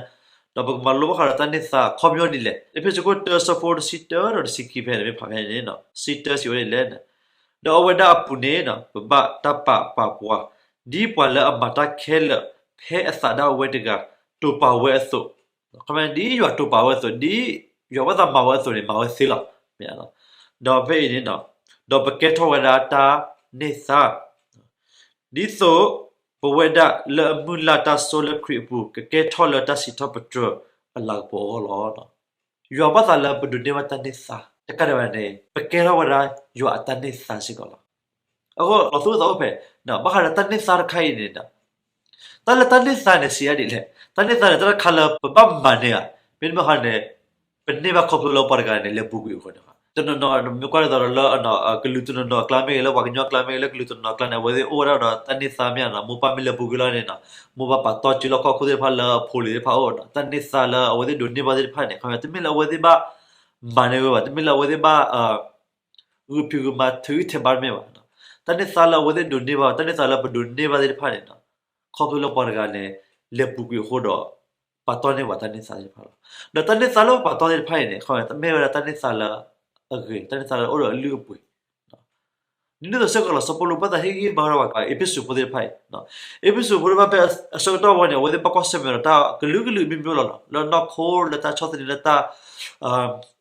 ဒီးပကမၤလိဘၣ်ဃးဒီးတၢ်န့ၢ်သါအခီပညီဒ်လဲၣ်. အ့းဖ့းစူးခိၣ်တၢ ဆၢဖိတဆံတၢဒီးတဆံခံဖဲန့ၣ် မ့ၢ်ဖးဖဲန့ၣ် တဆံတၢစံးဝဲဒ်လဲၣ်, ဒီးအဝဲဒၣ်အပူၤန့ၣ် ပဘၣ်တၢ်ပာ်ပာ်ပှၤ ဒ်ပှၤလၢအမၤတၢ်ခဲလၢာ် ဖဲအသးဒၣ်ဝဲတဂၤ တိာ်ပာ်ဝဲအသိး, ဒ်ယွၤတိာ်ပာ်ဝဲအသိး ဒ်ယွၤဘၣ်သးမၤဝဲအသိးန့ၣ် မၤဝဲသ့လီၤ. ဒီးဖဲအံၤန့ၣ် ဒီးပကဲထီၣ်ဝဲဒၣ်တၢ်န့ၢ်သါ ဒ်သိးပဝဲဒၣ်လၢအမုၢ်လၢ်တၢ်စိလၢခရံာ်အပူၤ ကကဲထီၣ်လၢတၢ်စံးထီၣ်ပတြၢၤအလၤကပီၤအဂီၢ်လီၤ. ယွၤဘၣ်သးလၢပဒိးန့ၢ်ဘၣ်တၢ်န့ၢ်သါ တကးဒံးဘၣ်န့ၣ် ပကဲထီၣ်ဝဲဒၣ်ယွၤအတၢ်န့ၢ်သါစ့ၢ်ကီးလီၤ. အဃိလီၤသူၣ်အိၣ်သးအိၣ်ဖဲ ဘၣ်ဃးဒီးတၢ်န့ၢ်သါတခါအံၤန့ၣ် တၢ်လၢတၢ်န့ၢ်သါန့ၣ် စံးဒ်လဲၣ်, တၢ်န့ၢ်သါန့ၣ် တၢ်တခါလၢပဘၣ်မၤန့ၢ်ဧါ, မ့တမ့ၢ်ဃီန့ၣ် ပန့ၢ်ဘၣ်ခီဖျိလၢပှၤတဂၤန့ၣ် လဲၤပူၤကွံာ်အဃိန့ၣ်, တနီၤနီၤ မ့ၢ်ကွၢ်ဒ်သိးဒီးလၢ ကလုာ်တနီၤနီၤအကျါမ့ၢ်ဂ့ၤ လၢပှၤကညီအကျါမ့ၢ်ဂ့ၤ လၢကလုာ်တနီၤနီၤအကျါန့ၣ် အဝဲသ့ၣ်အိၣ်ဝဲဒၣ်ဒီးတၢ်န့ၢ်သါမ့ၢ်ဧါ, မိၢ်ပၢ်မ့ၢ်လဲၤပူၤကွံာ်လီၤန့ၣ် မိၢ်ပၢ်ပာ်တီၢ်စုလီၢ်ခီၣ်ခိၣ်သ့ၣ်တဖၣ်လၢအဖိလံၤသ့ၣ်တဖၣ်အအိၣ်, တၢ်န့ၢ်သါလၢအဝဲသ့ၣ်ဒိးန့ၢ်ဘၣ်သ့ၣ်တဖၣ်န့ၣ် တမ့ၢ်လၢအဝဲသ့ၣ်ဘၣ်မၤန့ၢ်ဝဲဘၣ်, တမ့ၢ်လၢအဝဲသ့ၣ်ဘၣ် ဂုာ်ဖံးဂုာ်မၤထုးထဲဘၣ်တမ့ၢ်ဘၣ်, တၢ်န့ၢ်သါလၢအဝဲသ့ၣ်ဒိးန့ၢ်ဘၣ် တၢ်န့ၢ်သါလၢပဒိးန့ၢ်ဘၣ်သ့ၣ်တဖၣ်န့ၣ် ခီဖျိလၢပှၤတဂၤန့ၣ် လဲၤပူၤကွံာ်အဃိဒီး ပာ်တီၢ်န့ၢ်ပှၤတၢ်န့ၢ်သါသ့ၣ်တဖၣ်လီၤ. ဒီးတၢ်န့ၢ်သါလၢပပာ်တီၢ်သ့ၣ်တဖၣ်အံၤန့ၣ် တမ့ၢ်ဝဲဒၣ်တၢ်န့ၢ်သါလၢအဂ့ၤ တၢ်န့ၢ်သါလၢအအိၣ်ဒီးအလုၢ်အပှ့ၤ ဒ်န့ၣ်အသိးစ့ၢ်ကီးလီၤ. စီၤပီလူးဘၣ်သးဟ့ၣ်ဂံၢ်ဟ့ၣ်ဘါထီၣ်ဘၣ်ဃးအ့းဖ့းစူးဖိသ့ၣ်တဖၣ်အံၤ, အ့းဖ့းစူးဖိသ့ၣ်တဖၣ်ဖဲအဆၢကတီၢ်ဝဲန့ၣ် အဝဲသ့ၣ်ဘၣ်ကွၢ်ဆၢၣ်မဲာ်ဒီးတၢ်ကလုာ်ကလုာ်မ့ၢ်မ့ၢ်လီၤလီၤ လၢနီၢ်ခိလၢတၢ်ဆီၣ်သနံးလၢတၢ် လၢခိၣ်ဃၢ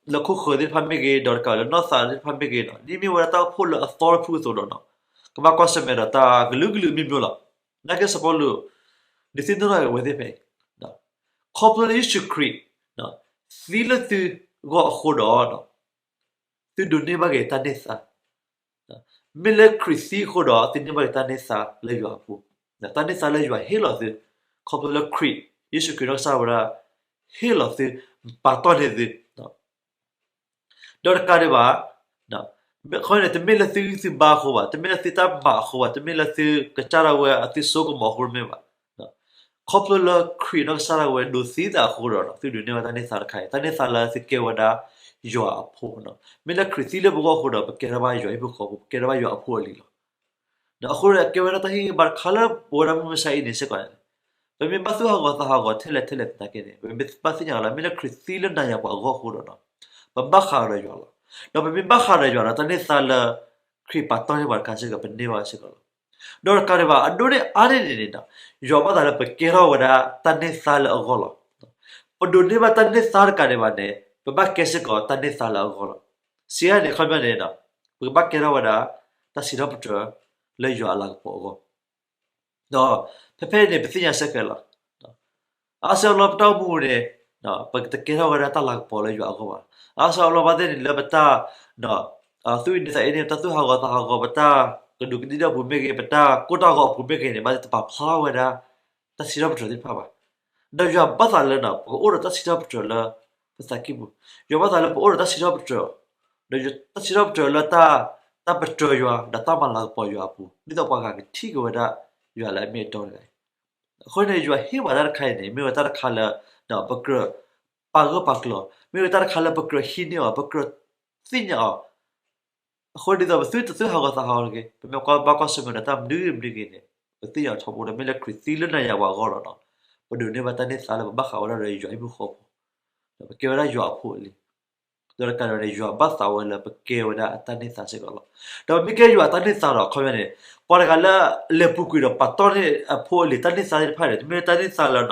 ၤသ့ၣ်တဖၣ်မ့ၢ်ဂ့ၤ ဒီးတကးလၢနီၢ်သးသ့ၣ်တဖၣ်မ့ၢ်ဂ့ၤ ဒ်မ့ၢ်ဝဲဒၣ်တၢ်အိၣ်ဖှိၣ်လၢအသီတဖုအသိးဒီး ကဘၣ်ကွၢ်ဆၢၣ်မဲာ်ဒီးတၢ်ကလုာ်ကလုာ်မ့ၢ်မ့ၢ်လီၤ. နာ်က့စီၤပီလူး ဒုးသ့ၣ်နီၣ်ထီၣ်က့ၤအဝဲသ့ၣ်ဖဲအံၤ ခီဖျိလၢယ့ၣ်ၡူးခရံာ် သံလၢသုဂီၢ်အဃိဒီး သုဒိးန့ၢ်ဘၣ်က့ၤတၢ်န့ၢ်သါ, မ့ၢ်လၢခရံာ်သံအဃိဒီး သုန့ၢ်ဘၣ်က့ၤတၢ်န့ၢ်သါလၢယွၤအပူၤ, တၢ်န့ၢ်သါလၢယွၤဟ့ၣ်လီၤသု, ခီဖျိလၢခရံာ် ယ့ၣ်ၡူးခရံာ်နီၢ်ကစၢ်ဒၣ်ဝဲဒၣ် ဟ့ၣ်လီၤသု, ပာ်တီၢ်န့ၢ်သု ဒီးတကးဒံးဘၣ်, အဃိန့ၣ် တမ့ၢ်လၢသုဂံၢ်သုဘါအဃိဘၣ်, တမ့ၢ်လၢသုတၢ်မၤအဃိဘၣ်, တမ့ၢ်လၢသုကစၢ်ဒၣ်ဝဲအသုစိကမီၤအဃိတမ့ၢ်ဘၣ်, ခီဖျိလၢခရံာ်နီၢ်ကစၢ်ဒၣ်ဝဲဒိးသံသးအဃိဒီး သုဒိးန့ၢ်ဘၣ်တၢ်န့ၢ်သါတခါအံၤ, တၢ်န့ၢ်သါလၢသုကဲဝဲဒၣ်ယွၤအဖိ, မ့ၢ်လၢခရံာ်သံလၢပဂီၢ်အဃိဒီး ပကဲထီၣ်ဘၣ်ယွၤဟံၣ်ဖိဃီဖိ, ပကဲထီၣ်ဘၣ်ယွၤအဖိအလံၤလီၤ. အဃိန့ၣ် အကဲဝဲဒၣ်တၢ်ဟ့ၣ်ဂံၢ်ဟ့ၣ်ဘါတခါလၢပဝဲဒၣ်မုၢ်မဆါအံၤန့ၣ်စ့ၢ်ကီးန့ၣ်, ပမ့ၢ်ဘၣ်သူၣ်ဟးဂီၤသးဟးဂီၤထဲလဲၣ်ထဲလဲၣ်သနာ်က့န့ၣ် ပမ့ၢ်ဘၣ်သ့ၣ်ညါလီၤ မ့ၢ်လၢခရံာ်သံလၢနၤယၤပှၤအဂီၢ်အဃိဒီး ပဘၣ်ဃးဒီးယွၤလီၤ. ဒီးပမ့ၢ်ဘၣ်ဃးဒီးယွၤဒီး တၢ်န့ၢ်သါလၢခရံာ်ပာ်တီၢ်န့ၢ်ပှၤတခါစ့ၢ်ကီး ပန့ၢ်ဘၣ်စ့ၢ်ကီးလီၤ. ဒီးတကးဒံးဘၣ် အဒိၣ်န့ၢ်အါန့ၢ်န့ၣ်န့ၣ် ယွၤဘၣ်သးလၢပကဲထီၣ်ဝဲဒၣ်တၢ်န့ၢ်သါလၢအဂီၢ်လီၤ. ပဒိးန့ၢ်ဘၣ်တၢ်န့ၢ်သါတကးဒံးဘၣ်န့ၣ် ပဘၣ်ကဲစ့ၢ်ကီးတၢ်န့ၢ်သါလၢအဂီၢ်လီၤ. စံးအါန့ၣ် အခီပညီန့ၣ် ပကဘၣ်ကဲထီၣ်ဝဲဒၣ် တၢ်စံးထီၣ်ပတြၢၤလၢယွၤအလၤကပီၤအဂီၢ် ဒီးဖဲဖဲအံၤန့ၣ် ပသ့ၣ်ညါစ့ၢ်ကီးလီၤ. အါစုအါဘျီပတၢ်အိၣ်မူန့ၣ် ပတကဲထီၣ်ဝဲဒၣ်တၢ်လၤကပီၤလၢယွၤအဂီၢ်ဘၣ်. အါစုအါဘျီဘၣ်သ့ၣ်န့ၣ် လၢပတၢ် သူၣ်အံၤန့ၣ်သးအံၤန့ၣ် ပတၢ်သူၣ်ဟးဂီၤသးဟးဂီၤ ပတၢ်ကဒူးကဒ့ၣ်ဒီးအပူၤမ့ၢ်ဂ့ၤ ပတၢ်ကိၢ်တၢ်ဂီၤအပူၤမ့ၢ်ဂ့ၤန့ၣ် ဘၣ်သ့ၣ်သ့ၣ်ပာ်ဖျါထီၣ်ဝဲဒၣ် တၢ်စံးထီၣ်ပတြၢၤသ့ၣ်တဖၣ်ဘၣ်. ဒီးယွၤဘၣ်သးလၢ ပကအိၣ်ဒီးတၢ်စံးထီၣ်ပတြၢၤလၢ ပသးကံၢ်ပူၤ, ယွၤဘၣ်သးလၢပအိၣ်ဒီးတၢ်စံးထီၣ်ပတြၢၤ, ဒီးတၢ်စံးထီၣ်ပတြၢၤလၢ တၢ်ပတြၢၤယွၤ ဒီးတၢ်မၤလၤကပီၤယွၤအပူၤ ဒ်သိးပှၤဂၤကထံၣ်က့ၤဝဲဒၣ် ယွၤလၢအမ့ၢ်အတီတဂၤအံၤ. အဃိန့ၣ် ယွၤဟ့ၣ်ပှၤတၢ်တခါအံၤန့ၣ် မ့ၢ်ဝဲတၢ်တခါလၢ ပကြၢးပာ်ဂၢၢ်ပာ်ကျၢၤ, မ့ၢ်ဝဲတၢ်တခါလၢပကြၢးဟံးန့ၢ်အီၤ, ပကြၢး ပသ့ၣ်ညါအီၤ, အဃိဒ်သိးပသုတသုဟးဂီၤသးဟးဂီၤတဂ့ၤ, ပမ့ၢ်ကွၢ်ဘၣ်ကွၢ်ဆၢၣ်မဲာ်ဒီးတၢ်မနုၤဂ့ၤမနုၤဂ့ၤန့ၣ်, ပသ့ၣ်ညါအီၤထီဘိဒီး မ့ၢ်လၢခရံာ်သံလၢနၤယၤပှၤအဂီၢ်လီၤနီၤ, ပဒိးန့ၢ်ဘၣ်တၢ်န့ၢ်သါလၢပဘၣ်ဃးဝဲဒၣ်ဒီးယွၤဟံၣ်ဖိဃီဖိ, ဒီးပကဲဝဲဒၣ်ယွၤအဖိအလံၤ, ဒီးတကးဒံးန့ၣ် ယွၤဘၣ်သးဝဲလၢပကဲဝဲဒၣ်အတၢ်န့ၢ်သါစ့ၢ်ကီးလီၤ. ဒီးပမ့ၢ်ကဲယွၤအတၢ်န့ၢ်သါဒီး အခီပညီန့ၣ်, ပှၤတဂၤလၢအလဲၤပူၤကွံာ်ဒီးပာ်တီၢ်န့ၢ်အဖိအလံၤတၢ်န့ၢ်သါသ့ၣ်တဖၣ်န့ၣ် တမ့ၢ်တၢ်န့ၢ်သါလၢ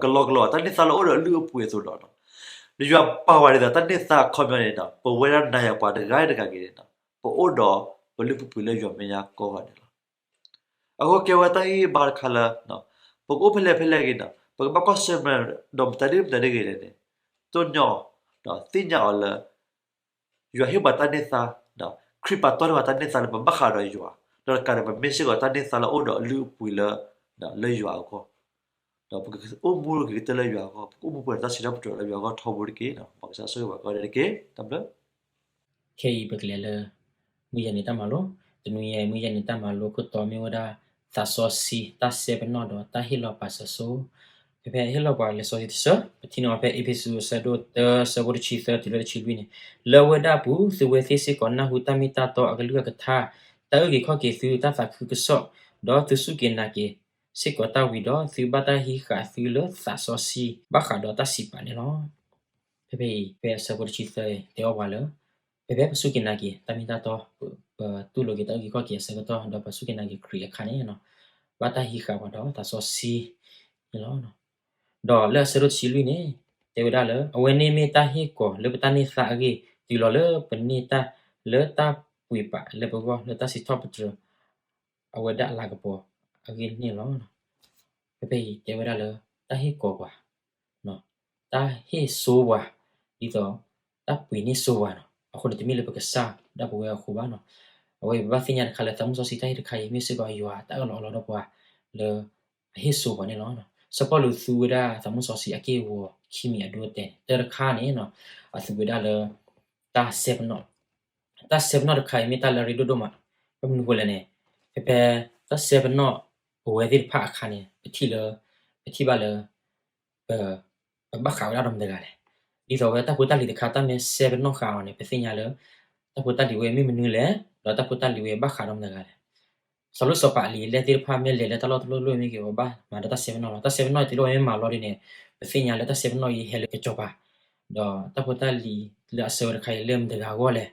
ကလီကလီ တၢ်န့ၢ်သါလၢအိၣ်ဒီးအလုၢ်အပှ့ၤအသိးဒီး, ဒီးယွၤပာ်ဝဲဒ်သိးတၢ်န့ၢ်သါအခီပညီန့ၣ်ဒီး ပဝဲဒၣ်နၤယၤပှၤတဂၤတဂၤဂ့ၤန့ၣ်ဒီး ပအိၣ်ဒီးပလုၢ်ပပှ့ၤလၢယွၤမဲာ်ညါကိးဂၤဒဲးလီၤ. အဃိကဲဝဲတၢ်ဂံၢ်ဘါတခါလၢ ပကအိၣ်ဖဲလဲၣ်ဖဲလဲၣ်ဂ့ၤဒီး ပကဘၣ်ကွၢ်ဆၢၣ်မဲာ်ဒီးမတၤဒ်မတၤဒ်ဂ့ၤန့ၣ်န့ၣ်, တိၢ်နီၣ်ဒီးသ့ၣ်ညါအီၤလၢ ယွၤဟ့ၣ်ပှၤတၢ်န့ၢ်သါ, ခရံာ်ပာ်တီၢ်န့ၢ်ပှၤတၢ်န့ၢ်သါလၢပဘၣ်ဃးဒီးယွၤ, ဒီးတကးဒံးပမ့ၢ်စ့ၢ်ကီးတၢ်န့ၢ်သါလၢအိၣ်ဒီးအလုၢ်အပှ့ၤလၢ, လၢယွၤအဂီၢ်, ဒီးပကအိၣ်မူဂ့ၤကတၢၢ်လၢယွၤအဂီၢ်, ပကအိၣ်မူပှဲၤဒီးတၢ်စံးထီၣ်ပတြၢၤလၢယွၤအဂီၢ်ထီဘိတက့ၢ်. မ်ကစၢ်ဆိၣ်ဂ့ၤပှၤကိးဂၤဒဲးတက့ၢ်. တၢ်ဘျုး ခဲအံၤပကလဲၤလၢ မုၢ်ယဲၢ်နံၤတၢ်မၤလိ, တနွံအံၤ မုၢ်ယဲၢ်နံၤတၢ်မၤလိခိၣ်တီမ့ၢ်ဝဲဒၣ် သးစီဆှံ, တၢ်စဲပနီၣ်ဒီးတၢ်ဟ့ၣ်လီၤပာ်စၢၤစိ. ဖဲဖဲဟ့ၣ်လီၤပှၤလံာ်စီဆှံတဆၢ, ပထံၣ်န့ၢ်အီၤဖဲအ့းဖ့းစူးအဆၢဒိၣ်တၢ အဆၢဖိတဆံသၢတုၤလၢတဆံလွံၢ်န့ၣ်, လၢအဝဲဒၣ်အပူၤ သုဝဲသ့ၣ်စ့ၢ်ကီးနၢ်ဟူတၢ်မ့ၢ်တၢ်တီအကလုၢ်အကထါ, တၢ်အုၣ်က့ၤခီၣ်က့ၤသု, တၢ်သးခုကစီၣ်, ဒီးသုစူၢ်က့ၤနာ်က့ၤစ့ၢ်ကီးတၢ်ဝံၤဒီး သုဘၣ်တၢ်ဟံးဃာ်သုလၢသးစီဆှံ ဘၣ်ဃးဒီးတၢ်စံးပာ်န့ၣ်လီၤ. ဖဲဖဲအံၤ ဖဲအဆၢဖိတဆံသၢအံၤ တဲအီၣ်ပှၤလၢ ဖဲဖဲပစူၢ်က့ၤနာ်က့ၤ တၢ်မ့ၢ်တၢ်တီ, ပတူၢ်လိာ်က့ၤတၢ်အုၣ်က့ၤခီၣ်က့ၤအဆၢကတီၢ် ဒီးပစူၢ်က့ၤနာ်က့ၤခရံာ်အခါန့ၣ်, ဘၣ်တၢ်ဟံးဃာ်ပှၤဒီးသးစီဆှံန့ၣ်လီၤ. ဒီးလၢအဆၢဒိၣ်တဆံလွံၢ်န့ၣ် တဲဝဲဒၣ်လၢ အဝဲန့ၣ်မ့ၢ်တၢ်ဟ့ၣ်ကီၤလၢပတၢ်န့ၢ်သါအဂ့ၢ် တုၤလီၤလၢပန့ၢ်တၢ်လၢတၢ်ပှ့ၤပာ်လၢပဂီၢ်လၢတၢ်စံးထီၣ်ပတြၢၤ အဝဲဒၣ်အလၤကပီၤအဂ့ၢ်န့ၣ်လီၤ. ဖဲဖဲအံၤတဲဝဲဒၣ်လၢ တၢ်ဟ့ၣ်ကီၤပှၤ, တၢ်ဟ့ၣ်စိပှၤ, ဒ်သိး တၢ်ပှ့ၤန့ၢ်စိပှၤနီၤ. အဃိန့ၣ် တမ့ၢ်လၢပကစၢ်ဒၣ်ပဝဲအဃိဘၣ်နီၤ. အဝဲပဘၣ်သ့ၣ်ညါတခါလၢ သးမုၢ်စီဆှံတၢ်ဟ့ၣ်တခါအံၤ မ့ၢ်စ့ၢ်ကီးယွၤတၢ်အၢၣ်လီၤအီလီၤဒီးပှၤလၢ အဟ့ၣ်စိပှၤန့ၣ်လီၤ. စီၤပီလူးသူဝဲဒၣ်သးမုၢ်စီဆှံအက့ၢ်အဂီၤခံမံၤအဒိအတဲာ်န့ၣ် တၢ်တခါန့ၣ် အသူဝဲဒၣ်လၢ တၢ်စဲပနီၣ် တၢ်စဲပနီၣ်တခါအံၤ မ့ၢ်တၢ်လၢအရ့ဒိၣ်ဒိၣ်မး. ဘၣ်မနုၤဃိလဲၣ်န့ၣ် ဖဲဖဲတၢ်စဲပနီၣ်ပဝဲသ့ၣ်တဖၣ်အခါန့ၣ် ပထံၣ်လၢ ပထံၣ်ဘၣ်လၢ ပ ပဘၣ်ဃးဝဲဒၣ်ဒီးမတၤတဂၤလဲၣ်. ဒ်သိးဝဲတၢ်ဖိတၢ်လံၤတခါ တၢ်မ့ၢ်စဲပနီၣ်ဃာ်အီၤန့ၣ် ပသ့ၣ်ညါလၢ တၢ်ဖိတၢ်လံၤဝဲမ့ၢ်မနုၤလဲၣ်, ဒီးတၢ်ဖိတၢ်လံၤဝဲဘၣ်ဃးဒီးမတၤတဂၤလဲၣ်. စီၤလိၣ်စီၤပၤအလံၤအလဲၢ်သ့ၣ်တဖၣ် မ့ၢ်လဲၤလၢတၢ်လီၢ်တလီၢ်လီၢ်မ့ၢ်ဂ့ၤ ပဘၣ်မၤဒီးတၢ်စဲပနီၣ်လီၤ. တၢ်စဲပနီၣ်တ့ၢ်လီၤမ့ၢ်မၤလီၤဒ်န့ၣ် ပသ့ၣ်ညါလၢတၢ်စဲပနီၣ်အံၤဟဲလၢကစီၤပၤ ဒီးတၢ်ဖိတၢ်လံၤလၢအဆၢဝဲတခါအံၤ လၢမတၤတဂၤအဂီၢ်လဲၣ်,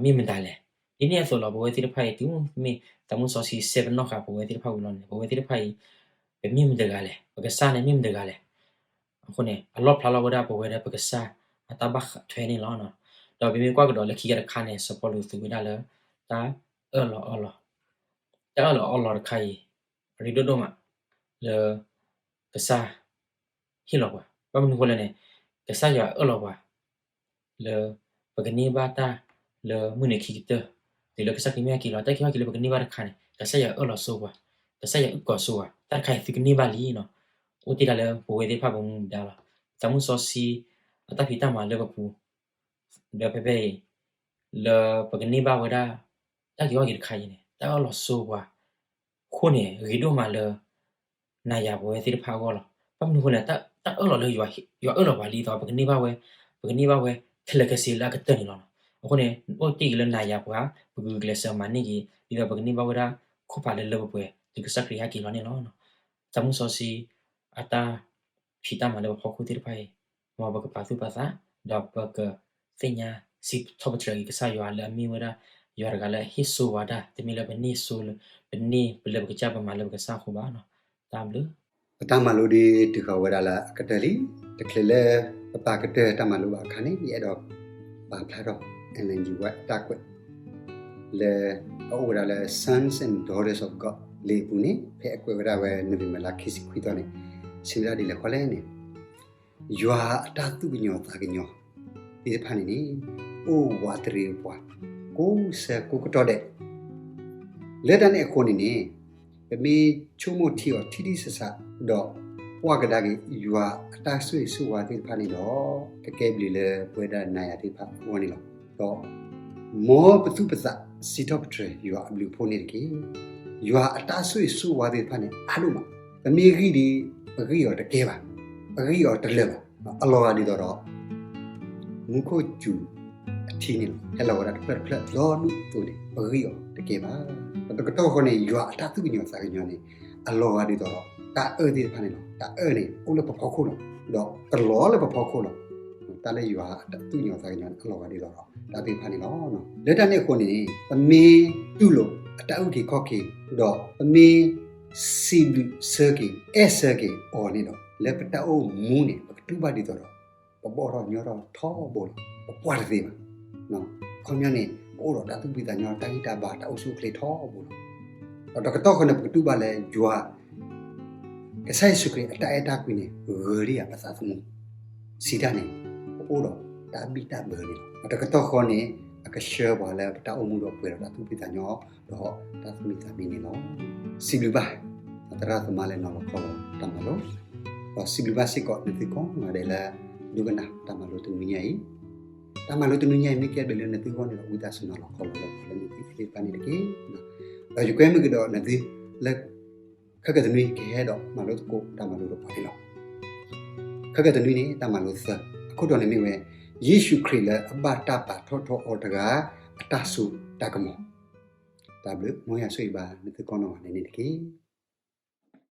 ဒီးမ့ၢ်မတၤလဲၣ်. ဒ်န့ၣ်အသိးလီၤ ပဝဲသ့ၣ်တဖၣ်အံၤ တုၤမ့ၢ်သးမုၢ်စီဆှံစဲပနီၣ်ဃာ်ပဝဲသ့ၣ်တဖၣ်ဝံၤလီၤန့ၣ် ပဝဲသ့ၣ်တဖၣ်အံၤ ပမ့ၢ်မတၤတဂၤလဲၣ်, ပကစၢ်န့ၣ်မ့ၢ်မတၤတဂၤလဲၣ်. အဃိန့ၣ် အလီၣ်ဖျါလီၤဝဲဒၣ်ပဝဲဒီးပကစၢ်အတၢ်ဘၣ်ထွဲန့ၣ်လီၤ. ဒီးပမ့ၢ်ကွၢ်ကဒီးလၢခံကတခါန့ၣ် စီၤပီလူးသူဝဲဒၣ်လၢ တၢ်အၢၣ်လီၤအီလီၤ, တၢ်အၢၣ်လီၤအီလီၤတခါအံၤ အရ့ဒိၣ်ဒိၣ်မး လၢ ကစၢ် ဟ့ၣ်လီၤပှၤ. ဘၣ်မနုၤဃိလဲၣ်န့ၣ် ကစၢ်ယွၤအၢၣ်လီၤပှၤ လၢ ပကန့ၢ်ဘၣ်တၢ်လၢမုၢ်နံၤခံကတၢၢ် တုၤလၢကစၢ်ခရံာ်မ့ၢ်ဟဲက့ၤလီၤ. တၢ်က့ၤဟဲက့ၤလၢပကန့ၢ်ဘၣ်တခါန့ၣ် ကစၢ်ယွၤအၢၣ်လီၤဆိပှၤ, ကစၢ်ယွၤအုၣ်ကီၤဆိပှၤ, တၢ်တခါအံၤသုကန့ၢ်ဘၣ်လံနီၤ. အိၣ်တ့ၢ်ဒၣ်လၢပဝဲသ့ၣ်တဖၣ်ပမူဒါလီၤ. သးမုၢ်စီဆှံ အတၢ်ဖံးတၢ်မၤလၢပပူၤ ဒီးဖဲဖဲအံၤ လၢပကန့ၢ်ဘၣ်ဝဲဒၣ် တၢ်က့ၤဟဲက့ၤတခါအံၤန့ၣ် တၢ်အၢၣ်လီၤဆိပှၤ အဃိန့ၣ် ဂ့ၤဒိၣ်မးလၢ နၤယၤပဝဲသ့ၣ်တဖၣ်အဂီၢ်လီၤ. ဘၣ်မနုၤဃိလဲၣ် တၢ်အၢၣ်လီၤလၢ ယွၤအၢၣ်လီၤပှၤလံဒီး ပကန့ၢ်ဘၣ်ဝဲ, ပကန့ၢ်ဘၣ်ဝဲ ခဲလၢာ်ခဲဆ့လၢအကတၢၢ်န့ၣ်လီၤ. အဃိန့ၣ် အိၣ်တ့ၢ်က့ၤလၢနၤယၤပှၤ ပကဂုာ်ကျဲးစၢးမၤန့ၢ်က့ၤ ဒ်သိးပကန့ၢ်ဘၣ်ဝဲဒၣ် ခိၣ်ဖးလၢလၢပှဲၤပှဲၤ တုၤကစၢ်ခရံာ်ဟဲက့ၤလီၤန့ၣ်လီၤ. သးမုၢ်စီဆှံ အတၢ်ဖံးတၢ်မၤလၢပဖီခိၣ်သ့ၣ်တဖၣ်အံၤ မ်ပကပာ်သူၣ်ပာ်သး ဒီးပကသ့ၣ်ညါစံးထီၣ်ပတြၢၤက့ၤကစၢ်ယွၤလၢအမ့ၢ်ဝဲဒၣ် ယွၤတဂၤလၢအဟ့ၣ်ဆိဝဲဒၣ် တမ့ၢ်လၢပန့ၢ်ဆိလၢ ပန့ၢ်ပလၢပကစၢ်ပမၤလၢပကစၢ်အဃိဘၣ်နီၤ. တၢ်ဘျုး ပတၢ်မၤလိဒ်တုၤဃီၤဝဲဒၣ်လၢအကတၢၢ်လံ. တချုးလၢပပာ်ကတၢၢ်တၢ်မၤလိဘၣ်အခါန့ၣ် ယအဲၣ်ဒိးပာ်ဖျါထီၣ် Ellen G. White အတၢ်ကွဲး လၢအအိၣ်ဝဲဒၣ်လၢ Sons and Daughters of God လံာ်အပူၤန့ၣ် ဖဲအကွဲးဝဲဒၣ်ဝဲ November လါခံဆံခွံသီန့ၣ် စံးဝဲဒၣ်ဒ်လဲၣ်ဃီလဲၣ်န့ၣ် ယွၤအတၢ်သူၣ်ကညီၤသးကညီၤသ့ၣ်တဖၣ်န့ၣ်န့ၣ် အိၣ်ဝးတရံးပှၤ ကိးဆၢကိးကတီၢ်ဒဲး လၢတၢ်န့ၣ်အဃိန့ၣ်န့ၣ် ပမ့ၢ်ဆိကမိၣ်ထံအီၤထံထံဆးဆး ဒီးကွၢ်ကဒါက့ၤ ယွၤအတၢ်ဆိၣ်ဂ့ၤဆိၣ်ဝါသ့ၣ်တဖၣ်န့ၣ်ဒီး ကကဲဘျုးလၢပဝဲဒၣ်နၤယၤသ့ၣ်တဖၣ်အဂီၢ်န့ၣ်လီၤ. ဒီး မ်ပသူၣ်ပသးစံးထီၣ်ပတြၢၤယွၤအဘျုးအဖှိၣ်န့ၣ်တက့ၢ်. ယွၤအတၢ်ဆိၣ်ဂ့ၤဆိၣ်ဝါသ့ၣ်တဖၣ်န့ၣ် အါဒိၣ်မး, ပမ့ၢ်ဂံၢ်ဒံး ပဂံၢ်အီၤတကဲဘၣ်, ပဂံၢ်အီၤတလၢာ်ဘၣ်. အလီၤဂာ်ဒ်သိးဒီး မူခိၣ်စူၤ အထံန့ၣ်လီၤ. ဟဲလီၤဝဲဒၣ်တဖျၢၣ်တဖျၢၣ် ဒီဒူၣ်အသိးန့ၣ် ပဂံၢ်အီၤတကဲဘၣ်. ဒီးတကတီၢ်ဃီန့ၣ် ယွၤအတၢ်သူၣ်ကညီၤသးကညီၤန့ၣ် အလီၤဂာ်ဒ်သိးဒီး တၢ်အၢသ့ၣ်တဖၣ်န့ၣ်လီၤ. တၢ်အၢန့ၣ် အိၣ်လၢပဖီခိၣ်လီၤ. ဒီးတလီၤလၢပဖီခိၣ်လီၤ. တၢ်လၢယွၤအတၢ်သူၣ်ကညီၤသးကညီၤန့ၣ် အလီၤဂာ်ဒ်သိးဒီး တၢ်သ့ၣ်တဖၣ်န့ၣ်လီၤ. လၢတၢ်န့ၣ်အဃိန့ၣ် ပမ့ၢ်တူၢ်လိာ်အတၢ်အုၣ်က့ၤခီၣ်က့ၤ ဒီးပမ့ၢ် စံးဘျုးဆၢက့ၤ အဲၣ်ဆၢက့ၤအီၤန့ၣ်ဒီး လၢပတၢ်အိၣ်မူန့ၣ် ပကတူၢ်ဘၣ်ဒ်သိးဒီး ပဘီၣ်ထီၣ်ညီထီၣ်ထီဘိလီၤ. ပပှၢ်တသ့ဘၣ်. အခီပညီန့ၣ် ပအိၣ်ဒီးတၢ်သူၣ်ဖှံသးညီ တၢ်ဂံၢ်တၢ်ဘါ တၢ်အိၣ်ဆူၣ်အိၣ်ချ့ထီဘိလီၤ. ဒီးတကတီၢ်ဃီန့ၣ် ပကတူၢ်ဘၣ်လၢယွၤ ကစၢ်ယ့ၣ်ၡူးခရံာ်အတၢ်အဲၣ်တၢ်ကွံန့ၣ် ဂၢၤဒံးယၤပသးသမူ စံးတၢ်န့ၣ် ပအိၣ်ဒီးတၢ်ဘံၣ်တၢ်ဘၢန့ၣ်လီၤ. ဒီးတကတီၢ်ဃီန့ၣ် အကဆှၢပှၤလၢပတၢ်အိၣ်မူဒီးပှဲၤဒီးတၢ်သူၣ်ဖှံသးညီ ဒီးတၢ်သူၣ်မံသးမံန့ၣ်လီၤ. စံးဘျုးဘၣ် သရၣ်သမါလၢနီၤလီၤခီလီၤတၢ်မၤလိ ဒီးစံးဘျုးဘၣ်စ့ၢ်ကီးနသုကိးဂၤဒဲးလၢ ဒိကနၣ်တၢ်မၤလိတနွံညါအံၤ တၢ်မၤလိတနွံညါအံၤ မ့ၢ်ကဲဘျုးလၢနသုဂီၢ်န့ၣ်ဒီး ဝံသးစူၤနီၤလီၤခီလီၤလၢပှၤလၢနသုသ့ၣ်တဖၣ်န့ၣ်တက့ၢ်. ဒီးယကွဲမုာ်ကဒီးနသုလၢ ခဲကတနွံကဟဲဒီးမၤလိသကိးတၢ်မၤလိဒီးပှၤန့ၣ်လီၤ. ခဲကတနွံန့ၣ် တၢ်မၤလိသၢ အခိၣ်တီန့ၣ်မ့ၢ်ဝဲ ယ့ၣ်ၡူးခရံာ်လၢအဘၣ်တၢ်ပာ်ထီၣ်ထီအီၤတဂၤ အတၢ်စိတၢ်ကမီၤ. တၢ်ဘျုး မ်ယွၤဆိၣ်ဂ့ၤဘၣ်နသုကိးနီၢ်ဂၤဒဲးန့ၣ်တက့ၢ်.